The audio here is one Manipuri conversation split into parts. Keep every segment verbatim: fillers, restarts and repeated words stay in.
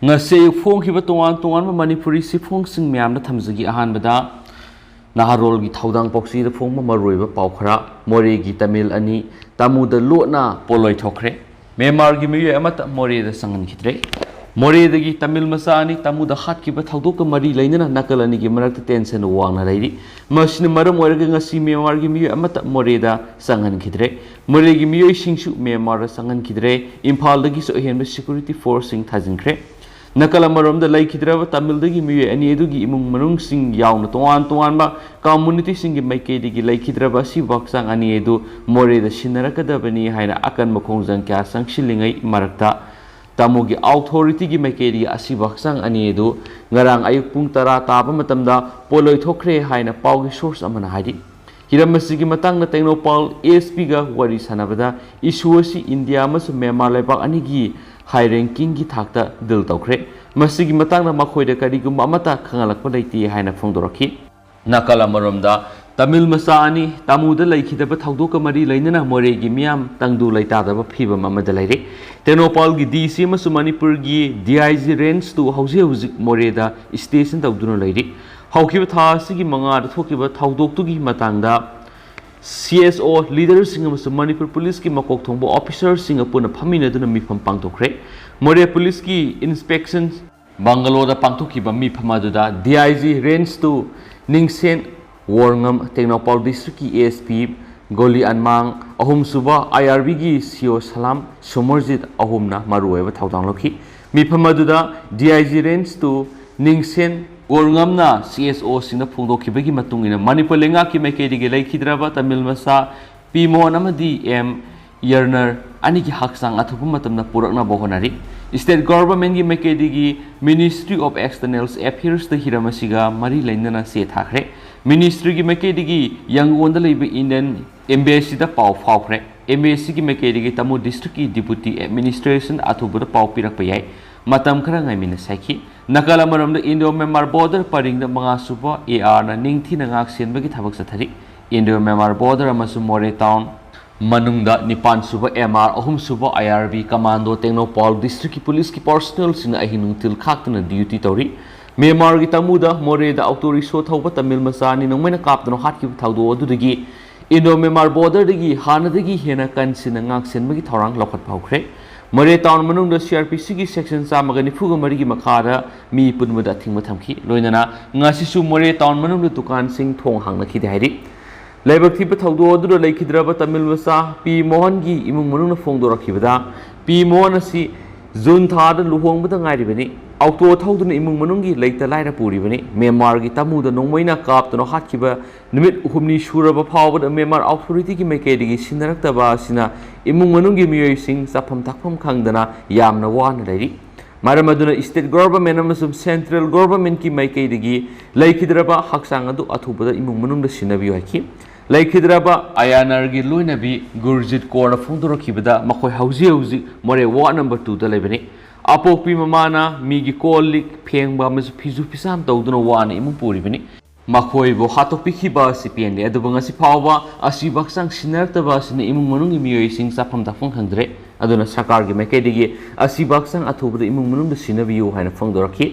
ꯉꯁꯤ ꯑꯌꯨꯛ ꯐꯣꯡꯈꯤꯕ ꯇꯣꯉꯥꯟ ꯇꯣꯉꯥꯟꯕ ꯃꯅꯤꯄꯨꯔꯤ ꯆꯦꯐꯣꯡꯁꯤꯡ ꯃꯌꯥꯝꯗ ꯊꯝꯖꯒꯦ꯫ ꯑꯍꯥꯟꯕꯗ ꯅꯍꯥꯔꯣꯜꯒꯤ ꯊꯧꯗꯥꯡ ꯄꯥꯎꯆꯦꯗ ꯐꯣꯡꯕ ꯃꯔꯨꯑꯣꯏꯕ ꯄꯥꯎ ꯈꯔ꯫ ꯃꯣꯔꯦꯒꯤ ꯇꯥꯃꯤꯜ ꯑꯅꯤ ꯇꯥꯃꯨꯗ ꯂꯣꯠꯅ ꯄꯣꯂꯣꯏ ꯊꯣꯛꯈ꯭ꯔꯦ꯫ ꯃ꯭ꯌꯥꯟꯃꯥꯔꯒꯤ ꯃꯤꯑꯣꯏ ꯑꯃꯠꯇ ꯃꯣꯔꯦꯗ ꯆꯪꯍꯟꯈꯤꯗ꯭ꯔꯦ꯫ ꯃꯣꯔꯦꯗꯒꯤ ꯇꯥꯃꯤꯜ ꯃꯆꯥ ꯑꯅꯤ ꯇꯥꯃꯨꯗ ꯍꯥꯠꯈꯤꯕ ꯊꯧꯗꯣꯛꯀ ꯃꯔꯤ ꯂꯩꯅꯅ ꯅꯥꯀꯜ ꯑꯅꯤꯒꯤ ꯃꯔꯛꯇ ꯇꯦꯟꯁꯟ ꯋꯥꯡꯅ ꯂꯩꯔꯤ꯫ ꯃꯁꯤꯅ ꯃꯔꯝ ꯑꯣꯏꯔꯒ ꯉꯁꯤ ꯃ꯭ꯌꯥꯟꯃꯥꯔꯒꯤ ꯃꯤꯑꯣꯏ ꯑꯃꯠꯇ ꯃꯣꯔꯦꯗ ꯆꯪꯍꯟꯈꯤꯗ꯭ꯔꯦ꯫ ꯃꯣꯔꯦꯒꯤ ꯃꯤꯑꯣꯏꯁꯤꯡꯁꯨ ꯃ꯭ꯌꯥꯟꯃꯥꯔꯗ ꯆꯪꯍꯟꯈꯤꯗ꯭ꯔꯦ꯫ ꯏꯝꯐꯥꯜꯗꯒꯤꯁꯨ ꯑꯍꯦꯟꯕ ꯁꯦꯀ꯭ꯌꯨꯔꯤꯇꯤ ꯐꯣꯔꯁꯁꯤꯡ ꯊꯥꯖꯤꯟꯈ꯭ꯔꯦ꯫ ꯅꯥꯀꯜ ꯑꯃꯔꯣꯝꯗ ꯂꯩꯈꯤꯗ꯭ꯔꯕ ꯇꯥꯃꯤꯜꯗꯒꯤ ꯃꯤꯑꯣꯏ ꯑꯅꯤ ꯑꯗꯨꯒꯤ ꯏꯃꯨꯡ ꯃꯅꯨꯡꯁꯤꯡ ꯌꯥꯎꯅ ꯇꯣꯉꯥꯟ ꯇꯣꯉꯥꯟꯕ ꯀꯝꯃꯨꯅꯤꯇꯤꯁꯤꯡꯒꯤ ꯃꯥꯏꯀꯩꯗꯒꯤ ꯂꯩꯈꯤꯗ꯭ꯔꯕ ꯑꯁꯤꯕ ꯍꯛꯆꯥꯡ ꯑꯅꯤ ꯑꯗꯨ ꯃꯣꯔꯦꯗ ꯁꯤꯟꯅꯔꯛꯀꯗꯕꯅꯤ ꯍꯥꯏꯅ ꯑꯀꯟꯕ ꯈꯣꯡꯖꯪ ꯀꯌꯥ ꯆꯪꯁꯤꯜꯂꯤꯉꯩ ꯃꯔꯛꯇ ꯇꯥꯃꯨꯒꯤ ꯑꯣꯊꯣꯔꯤꯇꯤꯒꯤ ꯃꯥꯏꯀꯩꯗꯒꯤ ꯑꯁꯤꯕ ꯍꯛꯆꯥꯡ ꯑꯅꯤ ꯑꯗꯨ ꯉꯔꯥꯡ ꯑꯌꯨꯛ ꯄꯨꯡ ꯇꯔꯥ ꯇꯥꯕ ꯃꯇꯝꯗ ꯄꯣꯂꯣꯏ ꯊꯣꯛꯈ꯭ꯔꯦ ꯍꯥꯏꯅ ꯄꯥꯎꯒꯤ ꯁꯣꯔꯁ ꯑꯃꯅ ꯍꯥꯏꯔꯤ꯫ ꯍꯤꯔꯝ ꯑꯁꯤꯒꯤ ꯃꯇꯥꯡꯗ ꯇꯦꯡꯅꯧꯄꯥꯜ ꯑꯦꯁ ꯄꯤꯒ ꯋꯥꯔꯤ ꯁꯥꯟꯅꯕꯗ ꯏꯁꯨ ꯑꯁꯤ ꯏꯟꯗꯤꯌꯥ ꯑꯃꯁꯨꯡ ꯃ꯭ꯌꯥꯟꯃꯥꯔ ꯂꯩꯕꯥꯛ ꯑꯅꯤꯒꯤ ꯍꯥꯏ ꯔꯦꯡꯀꯤꯡꯒꯤ ꯊꯥꯛꯇ ꯗꯤꯜ ꯇꯧꯈ꯭ꯔꯦ꯫ ꯃꯁꯤꯒꯤ ꯃꯇꯥꯡꯗ ꯃꯈꯣꯏꯗ ꯀꯔꯤꯒꯨꯝꯕ ꯑꯃꯠꯇ ꯈꯪꯍꯜꯂꯛꯄ ꯂꯩꯇꯦ ꯍꯥꯏꯅ ꯐꯣꯡꯗꯣꯔꯛꯈꯤ꯫ ꯅꯥꯀꯜ ꯑꯃꯔꯣꯝꯗ ꯇꯥꯃꯤꯜ ꯃꯆꯥ ꯑꯅꯤ ꯇꯥꯃꯨꯗ ꯂꯩꯈꯤꯗꯕ ꯊꯧꯗꯣꯛꯀ ꯃꯔꯤ ꯂꯩꯅꯅ ꯃꯣꯔꯦꯒꯤ ꯃꯤꯌꯥꯝ ꯇꯪꯗꯨ ꯂꯩꯇꯥꯗꯕ ꯐꯤꯕꯝ ꯑꯃꯗ ꯂꯩꯔꯦ꯫ ꯇꯦꯡꯅꯧꯄꯥꯜꯒꯤ ꯗꯤ ꯁꯤ ꯑꯃꯁꯨꯡ ꯃꯅꯤꯄꯨꯔꯒꯤ ꯗꯤ ꯑꯥꯏ ꯖꯤ ꯔꯦꯟꯖꯇꯨ ꯍꯧꯖꯤꯛ ꯍꯧꯖꯤꯛ ꯃꯣꯔꯦꯗ ꯁ꯭ꯇꯦꯁꯟ ꯇꯧꯗꯨꯅ ꯂꯩꯔꯤ꯫ ꯍꯧꯈꯤꯕ ꯊꯥ ꯑꯁꯤꯒꯤ ꯃꯉꯥꯗ ꯊꯣꯛꯈꯤꯕ ꯊꯧꯗꯣꯛꯇꯨꯒꯤ ꯃꯇꯥꯡꯗ ꯁꯤ ꯑꯦꯁ ꯑꯣ ꯂꯤꯗꯔꯁꯤꯡ ꯑꯃꯁꯨꯡ ꯃꯅꯤꯄꯨꯔ ꯄꯨꯂꯤꯁꯀꯤ ꯃꯀꯣꯛ ꯊꯣꯡꯕ ꯑꯣꯐꯤꯁꯔꯁꯤꯡꯒ ꯄꯨꯟꯅ ꯐꯝꯃꯤꯟꯅꯗꯨꯅ ꯃꯤꯐꯝ ꯄꯥꯡꯊꯣꯛꯈ꯭ꯔꯦ꯫ ꯃꯣꯔꯦ ꯄꯨꯂꯤꯁꯀꯤ ꯏꯟꯁꯄꯦꯛꯁꯟ ꯕꯪꯒꯂꯣꯗ ꯄꯥꯡꯊꯣꯛꯈꯤꯕ ꯃꯤꯐꯝ ꯑꯗꯨꯗ ꯗꯤ ꯑꯥꯏ ꯖꯤ ꯔꯦꯟꯖꯇꯨ ꯅꯤꯡꯁꯦꯟ ꯋꯣꯔꯉꯝ, ꯇꯦꯡꯅꯧꯄꯥꯜ ꯗꯤꯁꯇ꯭ꯔꯤꯛꯀꯤ ꯑꯦ ꯑꯦꯁ ꯄꯤ ꯒꯣꯂꯤ ꯑꯟꯃꯥꯡ, ꯑꯍꯨꯝꯁꯨꯕ ꯑꯥꯏ ꯑꯥꯔ ꯕꯤꯒꯤ ꯁꯤ ꯑꯣ ꯁꯂꯥꯝ ꯁꯨꯃꯔꯖꯤꯠ ꯑꯍꯨꯝꯅ ꯃꯔꯨꯑꯣꯏꯕ ꯊꯧꯗꯥꯡ ꯂꯧꯈꯤ꯫ ꯃꯤꯐꯝ ꯑꯗꯨꯗ D I G ꯔꯦꯟꯖꯇꯨ ꯅꯤꯡꯁꯦꯟ ꯋꯣꯔꯉꯝꯅ C S ꯑꯣꯁꯤꯡꯗ ꯐꯣꯡꯗꯣꯛꯈꯤꯕꯒꯤ ꯃꯇꯨꯡ ꯏꯟꯅ ꯃꯅꯤꯄꯨꯔ ꯂꯩꯉꯥꯛꯀꯤ ꯃꯥꯏꯀꯩꯗꯒꯤ ꯂꯩꯈꯤꯗ꯭ꯔꯕ ꯇꯥꯃꯤꯜ ꯃꯆꯥ ꯄꯤ ꯃꯣꯍꯟ ꯑꯃꯗꯤ ꯑꯦꯝ ꯌꯔꯅꯔ ꯑꯅꯤꯒꯤ ꯍꯛꯆꯥꯡ ꯑꯊꯨꯕ ꯃꯇꯝꯗ ꯄꯨꯔꯛꯅꯕ ꯍꯣꯠꯅꯔꯤ꯫ ꯁ꯭ꯇꯦꯠ ꯒꯚꯔꯟꯃꯦꯟꯠꯀꯤ ꯃꯥꯏꯀꯩꯗꯒꯤ ꯃꯤꯅꯤꯁꯇ꯭ꯔꯤ ꯑꯣꯐ ꯑꯦꯛꯁꯇꯔꯅꯦꯜ ꯑꯦꯐꯤꯌꯔꯁꯇ ꯍꯤꯔꯝ ꯑꯁꯤꯒ ꯃꯔꯤ ꯂꯩꯅꯅ ꯆꯦ ꯊꯥꯈ꯭ꯔꯦ꯫ ꯃꯤꯅꯤꯁꯇ꯭ꯔꯤꯒꯤ ꯃꯥꯏꯀꯩꯗꯒꯤ ꯌꯪꯒꯣꯟꯗ ꯂꯩꯕ ꯏꯟꯗꯤꯌꯟ ꯑꯦꯝꯕꯦꯁꯤꯗ ꯄꯥꯎ ꯐꯥꯎꯈ꯭ꯔꯦ꯫ ꯑꯦꯝꯕꯦꯁꯤꯒꯤ ꯃꯥꯏꯀꯩꯗꯒꯤ ꯇꯥꯃꯨ ꯗꯤꯁꯇ꯭ꯔꯤꯛꯀꯤ ꯗꯤꯄꯨꯇꯤ ꯑꯦꯗꯃꯤꯅꯤꯁꯇ꯭ꯔꯦꯁꯟ ꯑꯊꯨꯕꯗ ꯄꯥꯎ ꯄꯤꯔꯛꯄ ꯌꯥꯏ꯫ ꯃꯇꯝ ꯈꯔ ꯉꯥꯏꯃꯤꯟꯅꯁꯤ ꯍꯥꯏꯈꯤ꯫ ꯅꯥꯀꯜ ꯑꯃꯔꯣꯝꯗ ꯏꯟꯗꯣ ꯃ꯭ꯌꯥꯟꯃꯥꯔ ꯕꯣꯔꯗꯔ ꯄꯔꯤꯡꯗ ꯃꯉꯥꯁꯨꯕ ꯑꯦ ꯑꯥꯔꯅ ꯅꯤꯡꯊꯤꯅ ꯉꯥꯛ ꯁꯦꯟꯕꯒꯤ ꯊꯕꯛ ꯆꯠꯊꯔꯤ꯫ ꯏꯟꯗꯣ ꯃ꯭ꯌꯥꯟꯃꯥꯔ ꯕꯣꯔꯗꯔ ꯑꯃꯁꯨꯡ ꯃꯣꯔꯦ ꯇꯥꯎꯟ ꯃꯅꯨꯡꯗ ꯅꯤꯄꯥꯟ ꯁꯨꯕ ꯑꯦꯝ ꯑꯥꯔ, ꯑꯍꯨꯝ ꯁꯨꯕ ꯑꯥꯏ ꯑꯥꯔ ꯕꯤ, ꯀꯃꯥꯟꯗꯣ, ꯇꯦꯡꯅꯧꯄꯥꯜ ꯗꯤꯁꯇ꯭ꯔꯤꯛꯀꯤ ꯄꯨꯂꯤꯁꯀꯤ ꯄꯥꯔꯁꯣꯅꯦꯜꯁꯤꯡꯅ ꯑꯍꯤꯡ ꯅꯨꯡꯊꯤꯜ ꯈꯥꯛꯇꯅ ꯗ꯭ꯌꯨꯇꯤ ꯇꯧꯔꯤ꯫ ꯃ꯭ꯌꯥꯟꯃꯥꯔꯒꯤ ꯇꯃꯨꯗ ꯃꯣꯔꯦꯗ ꯑꯣꯇꯣ ꯔꯤꯛꯁꯣ ꯊꯧꯕ ꯇꯥꯃꯤꯜ ꯃꯆꯥ ꯑꯅꯤ ꯅꯣꯡꯃꯩꯅ ꯀꯥꯞꯇꯨꯅ ꯍꯥꯠꯈꯤꯕ ꯊꯧꯗꯣꯛ ꯑꯗꯨꯗꯒꯤ ꯏꯟꯗꯣ ꯃ꯭ꯌꯥꯟꯃꯥꯔ ꯕꯣꯔꯗꯔꯗꯒꯤ ꯍꯥꯟꯅꯗꯒꯤ ꯍꯦꯟꯅ ꯀꯟꯁꯤꯟꯅ ꯉꯥꯛꯁꯦꯟꯕꯒꯤ ꯊꯧꯔꯥꯡ ꯂꯧꯈꯠꯄ ꯍꯧꯈ꯭ꯔꯦ꯫ ꯃꯣꯔꯦ ꯇꯥꯎꯟ ꯃꯅꯨꯡꯗ ꯁꯤ ꯑꯥꯔ ꯄꯤ ꯁꯤꯒꯤ ꯁꯦꯛꯁꯟ ꯆꯥꯝꯃꯒ ꯅꯤꯐꯨꯒ ꯃꯔꯤꯒꯤ ꯃꯈꯥꯗ ꯃꯤ ꯄꯨꯟꯕꯗ ꯑꯊꯤꯡꯕ ꯊꯝꯈꯤ꯫ ꯂꯣꯏꯅꯅ ꯉꯁꯤꯁꯨ ꯃꯣꯔꯦ ꯇꯥꯎꯟ ꯃꯅꯨꯡꯗ ꯗꯨꯀꯥꯟꯁꯤꯡ ꯊꯣꯡ ꯍꯥꯡꯅꯈꯤꯗꯦ ꯍꯥꯏꯔꯤ꯫ ꯂꯥꯏꯕꯛ ꯊꯤꯕ ꯊꯧꯗꯣꯛ ꯑꯗꯨꯗ ꯂꯩꯈꯤꯗ꯭ꯔꯕ ꯇꯥꯃꯤꯜ ꯃꯆꯥ ꯄꯤ ꯃꯣꯍꯟꯒꯤ ꯏꯃꯨꯡ ꯃꯅꯨꯡꯅ ꯐꯣꯡꯗꯣꯔꯛꯈꯤꯕꯗ, ꯄꯤ ꯃꯣꯍꯟ ꯑꯁꯤ ꯖꯨꯟ ꯊꯥꯗ ꯂꯨꯍꯣꯡꯕꯗ ꯉꯥꯏꯔꯤꯕꯅꯤ꯫ ꯑꯣꯇꯣ ꯊꯧꯗꯨꯅ ꯏꯃꯨꯡ ꯃꯅꯨꯡꯒꯤ ꯂꯩꯇ ꯂꯥꯏꯔ ꯄꯨꯔꯤꯕꯅꯤ꯫ ꯃ꯭ꯌꯥꯟꯃꯥꯔꯒꯤ ꯇꯃꯨꯗ ꯅꯣꯡꯃꯩꯅ ꯀꯥꯞꯇꯨꯅ ꯍꯥꯠꯈꯤꯕ ꯅꯨꯃꯤꯠ ꯍꯨꯝꯅꯤ ꯁꯨꯔꯕ ꯐꯥꯎꯕꯗ ꯃ꯭ꯌꯥꯟꯃꯥꯔ ꯑꯣꯊꯣꯔꯤꯇꯤꯒꯤ ꯃꯥꯏꯀꯩꯗꯒꯤ ꯁꯤꯟꯅꯔꯛꯇꯕ ꯑꯁꯤꯅ ꯏꯃꯨꯡ ꯃꯅꯨꯡꯒꯤ ꯃꯤꯑꯣꯏꯁꯤꯡ ꯆꯥꯐꯝ ꯊꯛꯐꯝ ꯈꯪꯗꯅ ꯌꯥꯝꯅ ꯋꯥꯅ ꯂꯩꯔꯤ꯫ ꯃꯔꯝ ꯑꯗꯨꯅ ꯁ꯭ꯇꯦꯠ ꯒꯣꯚꯔꯟꯃꯦꯟꯠ ꯑꯃꯁꯨꯡ ꯁꯦꯟꯇ꯭ꯔꯦꯜ ꯒꯣꯚꯔꯟꯃꯦꯟꯠꯀꯤ ꯃꯥꯏꯀꯩꯗꯒꯤ ꯂꯩꯈꯤꯗ꯭ꯔꯕ ꯍꯛꯆꯥꯡ ꯑꯗꯨ ꯑꯊꯨꯕꯗ ꯏꯃꯨꯡ ꯃꯅꯨꯡꯗ ꯁꯤꯟꯅꯕꯤꯌꯨ ꯍꯥꯏꯈꯤ꯫ ꯂꯩꯈꯤꯗ꯭ꯔꯕ ꯑꯌꯥꯅꯔꯒꯤ ꯂꯣꯏꯅꯕꯤ ꯒꯨꯔꯖꯤꯠ ꯀꯣꯔꯅ ꯐꯣꯡꯗꯣꯔꯛꯈꯤꯕꯗ, ꯃꯈꯣꯏ ꯍꯧꯖꯤꯛ ꯍꯧꯖꯤꯛ ꯃꯣꯔꯦ ꯋꯥꯔꯗ ꯅꯝꯕꯔ ꯇꯨꯗ ꯂꯩꯕꯅꯤ꯫ ꯑꯄꯣꯛꯄꯤ ꯃꯃꯥꯅ ꯃꯤꯒꯤ ꯀꯣꯜ ꯂꯤꯛ ꯐꯦꯡꯕ ꯑꯃꯁꯨꯡ ꯐꯤꯁꯨ ꯐꯤꯁꯥꯝ ꯇꯧꯗꯨꯅ ꯋꯥꯅ ꯏꯃꯨꯡ ꯄꯨꯔꯤꯕꯅꯤ꯫ ꯃꯈꯣꯏꯕꯨ ꯍꯥꯠꯇꯣꯛꯄꯤꯈꯤꯕ ꯑꯁꯤ ꯄꯦꯟꯗꯦ, ꯑꯗꯨꯕꯨ ꯉꯁꯤ ꯐꯥꯎꯕ ꯑꯁꯤꯕ ꯍꯛꯆꯥꯡ ꯁꯤꯟꯅꯔꯛꯇꯕ ꯑꯁꯤꯅ ꯏꯃꯨꯡ ꯃꯅꯨꯡꯒꯤ ꯃꯤꯑꯣꯏꯁꯤꯡ ꯆꯥꯐꯝ ꯊꯛꯐꯝ ꯈꯪꯗ꯭ꯔꯦ꯫ ꯑꯗꯨꯅ ꯁꯔꯀꯥꯔꯒꯤ ꯃꯥꯏꯀꯩꯗꯒꯤ ꯑꯁꯤꯕ ꯍꯛꯆꯥꯡ ꯑꯊꯨꯕꯗ ꯏꯃꯨꯡ ꯃꯅꯨꯡꯗ ꯁꯤꯟꯅꯕꯤꯌꯨ ꯍꯥꯏꯅ ꯐꯣꯡꯗꯣꯔꯛꯈꯤ꯫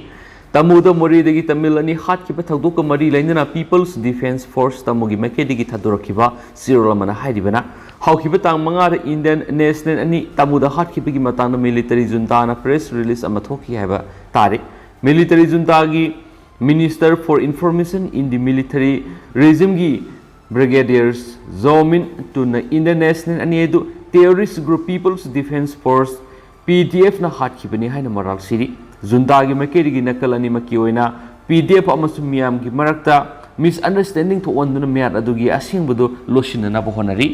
ꯇꯃꯨꯗ ꯃꯣꯔꯦꯗꯒꯤ ꯇꯥꯃꯤꯜ ꯑꯅꯤ ꯍꯥꯠꯈꯤꯕ ꯊꯧꯗꯣꯛꯀ ꯃꯔꯤ ꯂꯩꯅꯅ People's Defence Force ꯇꯃꯨꯒꯤ ꯃꯥꯏꯀꯩꯗꯒꯤ ꯊꯥꯗꯣꯔꯛꯈꯤꯕ ꯆꯦꯔꯣꯜ ꯑꯃꯅ ꯍꯥꯏꯔꯤꯕꯅ, ꯍꯧꯈꯤꯕ ꯇꯥꯡ ꯃꯉꯥꯗ Indian national ꯑꯅꯤ ꯇꯃꯨꯗ ꯍꯥꯠꯈꯤꯕꯒꯤ ꯃꯇꯥꯡꯗ military juntaꯅ press release ꯑꯃ ꯊꯣꯛꯈꯤ ꯍꯥꯏꯕ ꯇꯥꯔꯤ꯫ Military juntaꯒꯤ Minister for Information in the Military Regimeꯒꯤ Brigadiers Jo mein ꯇꯨꯟꯅ Indian national ꯑꯅꯤ ꯑꯗꯨ terrorist group People's Defence Force, ꯄꯤ ꯗꯤ ꯑꯦꯐꯅ ꯍꯥꯠꯈꯤꯕꯅꯤ ꯍꯥꯏꯅ ꯃꯔꯥꯜ ꯁꯤꯔꯤ꯫ ꯖꯨꯟꯇꯥꯒꯤ ꯃꯥꯏꯀꯩꯗꯒꯤ ꯅꯥꯀꯜ ꯑꯅꯤꯃꯛꯀꯤ ꯑꯣꯏꯅ ꯄꯤ ꯗꯤ ꯑꯦꯐ ꯑꯃꯁꯨꯡ ꯃꯤꯌꯥꯝꯒꯤ ꯃꯔꯛꯇ misunderstanding ꯊꯣꯛꯍꯟꯗꯨꯅ ꯃꯤꯍꯥꯠ ꯑꯗꯨꯒꯤ ꯑꯁꯦꯡꯕꯗꯨ ꯂꯣꯠꯁꯤꯟꯅꯅꯕ ꯍꯣꯠꯅꯔꯤ꯫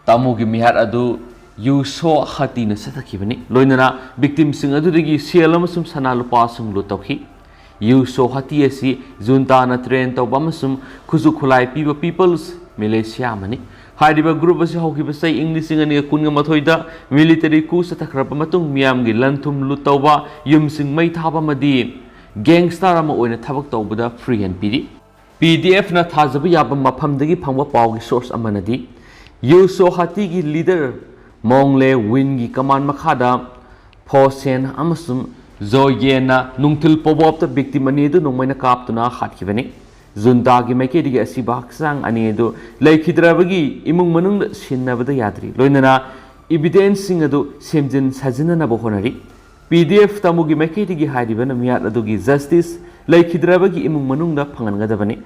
ꯇꯥꯃꯨꯒꯤ ꯃꯤꯍꯥꯠ ꯑꯗꯨ ꯌꯨ ꯁꯣ ꯍꯥꯇꯤꯅ ꯆꯠꯊꯈꯤꯕꯅꯤ꯫ ꯂꯣꯏꯅꯅ victimꯁꯤꯡ ꯑꯗꯨꯗꯒꯤ ꯁꯦꯜ ꯑꯃꯁꯨꯡ ꯁꯅꯥ ꯂꯨꯄꯥꯁꯤꯡ ꯂꯨꯠ ꯇꯧꯈꯤ꯫ ꯌꯨ ꯁꯣ ꯍꯥꯇꯤ ꯑꯁꯤ ꯖꯨꯟꯇꯥꯅ train ꯇꯧꯕ ꯑꯃꯁꯨꯡ ꯈꯨꯠꯁꯨ ꯈꯨꯠꯂꯥꯏ ꯄꯤꯕ People's Militia ꯑꯃꯅꯤ꯫ ꯍꯥꯏꯔꯤꯕ group ꯑꯁꯤ ꯍꯧꯈꯤꯕ ꯆꯍꯤ ꯏꯪ ꯂꯤꯁꯤꯡ ꯑꯅꯤꯒ ꯀꯨꯟꯒ ꯃꯥꯊꯣꯏꯗ military coup ꯆꯠꯊꯈ꯭ꯔꯕ ꯃꯇꯨꯡ ꯃꯤꯌꯥꯝꯒꯤ ꯂꯟ ꯊꯨꯝ ꯂꯨꯠ ꯇꯧꯕ, ꯌꯨꯝꯁꯤꯡ ꯃꯩ ꯊꯥꯕ ꯑꯃꯗꯤ gangster ꯑꯃ ꯑꯣꯏꯅ ꯊꯕꯛ ꯇꯧꯕꯗ free hand ꯄꯤꯔꯤ꯫ ꯄꯤ ꯗꯤ ꯑꯦꯐꯅ ꯊꯥꯖꯕ ꯌꯥꯕ ꯃꯐꯝꯗꯒꯤ ꯐꯪꯕ ꯄꯥꯎꯒꯤ source ꯑꯃꯅꯗꯤ, ꯌꯨ ꯁꯣ ꯍꯥꯇꯤꯒꯤ ꯂꯤꯗꯔ ꯃꯣꯡꯂꯦ ꯋꯤꯟꯒꯤ ꯀꯃꯥꯟ ꯃꯈꯥꯗ ꯐꯣꯁꯦꯟ ꯑꯃꯁꯨꯡ ꯖꯣꯌꯦꯟꯅ ꯅꯨꯡꯊꯤꯜ ꯄꯣꯕꯣꯞꯇ ꯚꯤꯛꯇꯤꯝ ꯑꯅꯤ ꯑꯗꯨ ꯅꯣꯡꯃꯩꯅ ꯀꯥꯞꯇꯨꯅ ꯍꯥꯠꯈꯤꯕꯅꯤ꯫ ꯖꯨꯟꯇꯥꯒꯤ ꯃꯥꯏꯀꯩꯗꯒꯤ ꯑꯁꯤꯕ ꯍꯛꯆꯥꯡ ꯑꯅꯤ ꯑꯗꯨ ꯂꯩꯈꯤꯗ꯭ꯔꯕꯒꯤ ꯏꯃꯨꯡ ꯃꯅꯨꯡꯗ ꯁꯤꯟꯅꯕꯗ ꯌꯥꯗ꯭ꯔꯤ, ꯂꯣꯏꯅꯅ ꯏꯚꯤꯗꯦꯟꯁꯁꯤꯡ ꯑꯗꯨ ꯁꯦꯝꯖꯤꯟ ꯁꯥꯖꯤꯟꯅꯅꯕ ꯍꯣꯠꯅꯔꯤ꯫ ꯄꯤ ꯗꯤ ꯑꯦꯐ ꯇꯥꯃꯨꯒꯤ ꯃꯥꯏꯀꯩꯗꯒꯤ ꯍꯥꯏꯔꯤꯕ ꯃꯤꯍꯥꯠ ꯑꯗꯨꯒꯤ ꯖꯁꯇꯤꯁ ꯂꯩꯈꯤꯗ꯭ꯔꯕꯒꯤ ꯏꯃꯨꯡ ꯃꯅꯨꯡꯗ ꯐꯪꯍꯟꯒꯗꯕꯅꯤ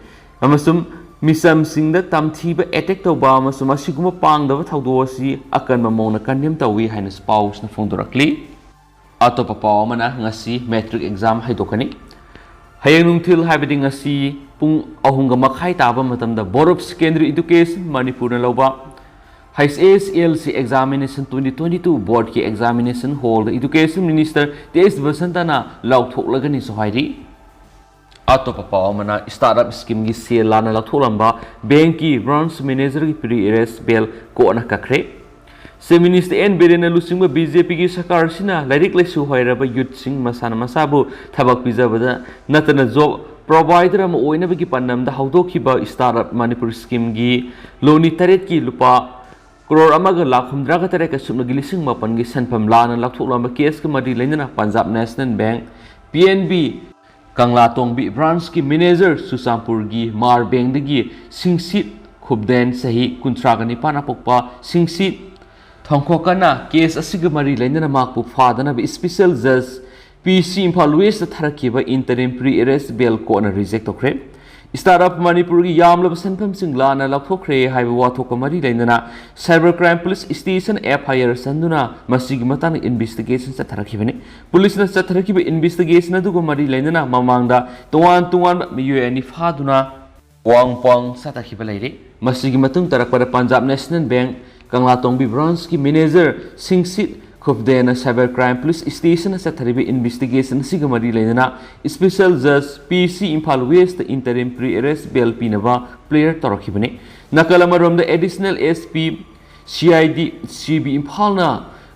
ꯑꯃꯁꯨꯡ ꯃꯤꯆꯝꯁꯤꯡꯗ ꯇꯝꯊꯤꯕ ꯑꯦꯇꯦꯛ ꯇꯧꯕ ꯑꯃꯁꯨꯡ ꯑꯁꯤꯒꯨꯝꯕ ꯄꯥꯡꯗꯕ ꯊꯧꯗꯣꯛ ꯑꯁꯤ ꯑꯀꯟꯕ ꯃꯑꯣꯡꯗ ꯀꯟꯗꯦꯝ ꯇꯧꯏ ꯍꯥꯏꯅꯁꯨ ꯄꯥꯎꯁꯤꯅ ꯐꯣꯡꯗꯣꯔꯛꯂꯤ꯫ ꯑꯇꯣꯞꯄ ꯄꯥꯎ ꯑꯃꯅ ꯉꯁꯤ ꯃꯦꯇ꯭ꯔꯤꯛ ꯑꯦꯛꯖꯥꯝ ꯍꯥꯏꯗꯣꯛꯀꯅꯤ꯫ ꯍꯌꯦꯡ ꯅꯨꯡꯊꯤꯜ, ꯍꯥꯏꯕꯗꯤ ꯉꯁꯤ ꯄꯨꯡ ꯑꯍꯨꯝꯒ ꯃꯈꯥꯏ ꯇꯥꯕ ꯃꯇꯝꯗ Board of Secondary Education ꯃꯅꯤꯄꯨꯔꯅ ꯂꯧꯕ H S L C examination twenty twenty two boardꯀꯤ examination hallꯗ Education Minister ꯇꯦꯖ ꯕꯁꯟꯇꯅ ꯂꯥꯎꯊꯣꯛꯂꯒꯅꯤꯁꯨ ꯍꯥꯏꯔꯤ꯫ ꯑꯇꯣꯞꯄ ꯄꯥꯎ ꯑꯃꯅ startup schemeꯒꯤ ꯁꯦꯜ ꯂꯥꯟꯅ ꯂꯧꯊꯣꯛꯂꯝꯕ bankꯀꯤ branch managerꯒꯤ pre arrest bail courtꯅ ꯀꯛꯈ꯭ꯔꯦ꯫ Chief Minister N ꯕꯤꯔꯦꯟꯅ ꯂꯨꯆꯤꯡꯕ B J Pꯒꯤ ꯁꯔꯀꯥꯔ ꯑꯁꯤꯅ ꯂꯥꯏꯔꯤꯛ ꯂꯥꯏꯁꯨ ꯍꯩꯔꯕ youthꯁꯤꯡ ꯃꯁꯥꯅ ꯃꯁꯥꯕꯨ ꯊꯕꯛ ꯄꯤꯖꯕꯗ ꯅꯠꯇꯅ job provider ꯑꯃ ꯑꯣꯏꯅꯕꯒꯤ ꯄꯥꯟꯗꯝꯗ ꯍꯧꯗꯣꯛꯈꯤꯕ startup Manipur schemeꯒꯤ ꯂꯣꯟꯅꯤ ꯇꯔꯦꯠꯀꯤ ꯂꯨꯄꯥ ꯀ꯭ꯔꯣꯔ ꯑꯃꯒ ꯂꯥꯈ ꯍꯨꯝꯗ꯭ꯔꯥꯒ ꯇꯔꯦꯠꯀ ꯁꯨꯞꯅꯒꯤ ꯂꯤꯁꯤꯡ ꯃꯥꯄꯟꯒꯤ ꯁꯦꯟꯐꯝ ꯂꯥꯟꯅ ꯂꯧꯊꯣꯛꯂꯝꯕ caseꯀ ꯃꯔꯤ ꯂꯩꯅꯅ Punjab National Bank, P N B, ꯀꯪꯂꯥꯇꯣꯡꯕꯤ branchꯀꯤ manager ꯆꯨꯔꯆꯥꯟꯄꯨꯔꯒꯤ ꯃꯥꯔ bankꯗꯒꯤ ꯁꯤꯡꯁꯤꯠ ꯈꯨꯕꯗꯦꯟ, ꯆꯍꯤ ꯀꯨꯟꯊ꯭ꯔꯥꯒ ꯅꯤꯄꯥꯟ ꯑꯄꯣꯛꯄ ꯁꯤꯡꯁꯤꯠ ꯊꯣꯡꯈꯣꯛꯀꯅ case ꯑꯁꯤꯒ ꯃꯔꯤ ꯂꯩꯅꯅ ꯃꯍꯥꯛꯄꯨ ꯐꯥꯗꯅꯕ special judge P C Imphal Westꯇ ꯊꯥꯔꯛꯈꯤꯕ interim pre arrest bail courtꯅ reject ꯇꯧꯈ꯭ꯔꯦ꯫ Startup Manipurꯒꯤ ꯌꯥꯝꯂꯕ ꯁꯦꯟꯐꯝꯁꯤꯡ ꯂꯥꯟꯅ ꯂꯧꯊꯣꯛꯈ꯭ꯔꯦ ꯍꯥꯏꯕ ꯋꯥꯊꯣꯛꯀ ꯃꯔꯤ ꯂꯩꯅꯅ Cyber Crime Police Station F I R ꯆꯟꯗꯨꯅ ꯃꯁꯤꯒꯤ ꯃꯇꯥꯡꯗ investigation ꯆꯠꯊꯔꯛꯈꯤꯕꯅꯤ꯫ ꯄꯨꯂꯤꯁꯅ ꯆꯠꯊꯔꯛꯈꯤꯕ investigation ꯑꯗꯨꯒ ꯃꯔꯤ ꯂꯩꯅꯅ ꯃꯃꯥꯡꯗ ꯇꯣꯉꯥꯟ ꯇꯣꯉꯥꯟꯕ ꯃꯤꯑꯣꯏ ꯑꯅꯤ ꯐꯥꯗꯨꯅ ꯄꯣꯡ ꯄꯣꯡ ꯆꯠꯊꯈꯤꯕ ꯂꯩꯔꯤ꯫ ꯃꯁꯤꯒꯤ ꯃꯇꯨꯡ ꯇꯥꯔꯛꯄꯗ Punjab National Bank ꯀꯪꯂꯥꯇꯣꯡꯕꯤ branchꯀꯤ manager ꯁꯤꯡꯁꯤꯠ ꯈꯨꯕꯗꯦꯟꯅ Cyber Crime Police Stationꯗ ꯆꯠꯊꯔꯤꯕ investigation ꯑꯁꯤꯒ ꯃꯔꯤ ꯂꯩꯅꯅ special judge P C Imphal Westꯇ interim pre arrest bail ꯄꯤꯅꯕ plead ꯇꯧꯔꯛꯈꯤꯕꯅꯤ꯫ ꯅꯥꯀꯜ ꯑꯃꯔꯣꯝꯗ additional S P C I D C B ꯏꯝꯐꯥꯜꯅ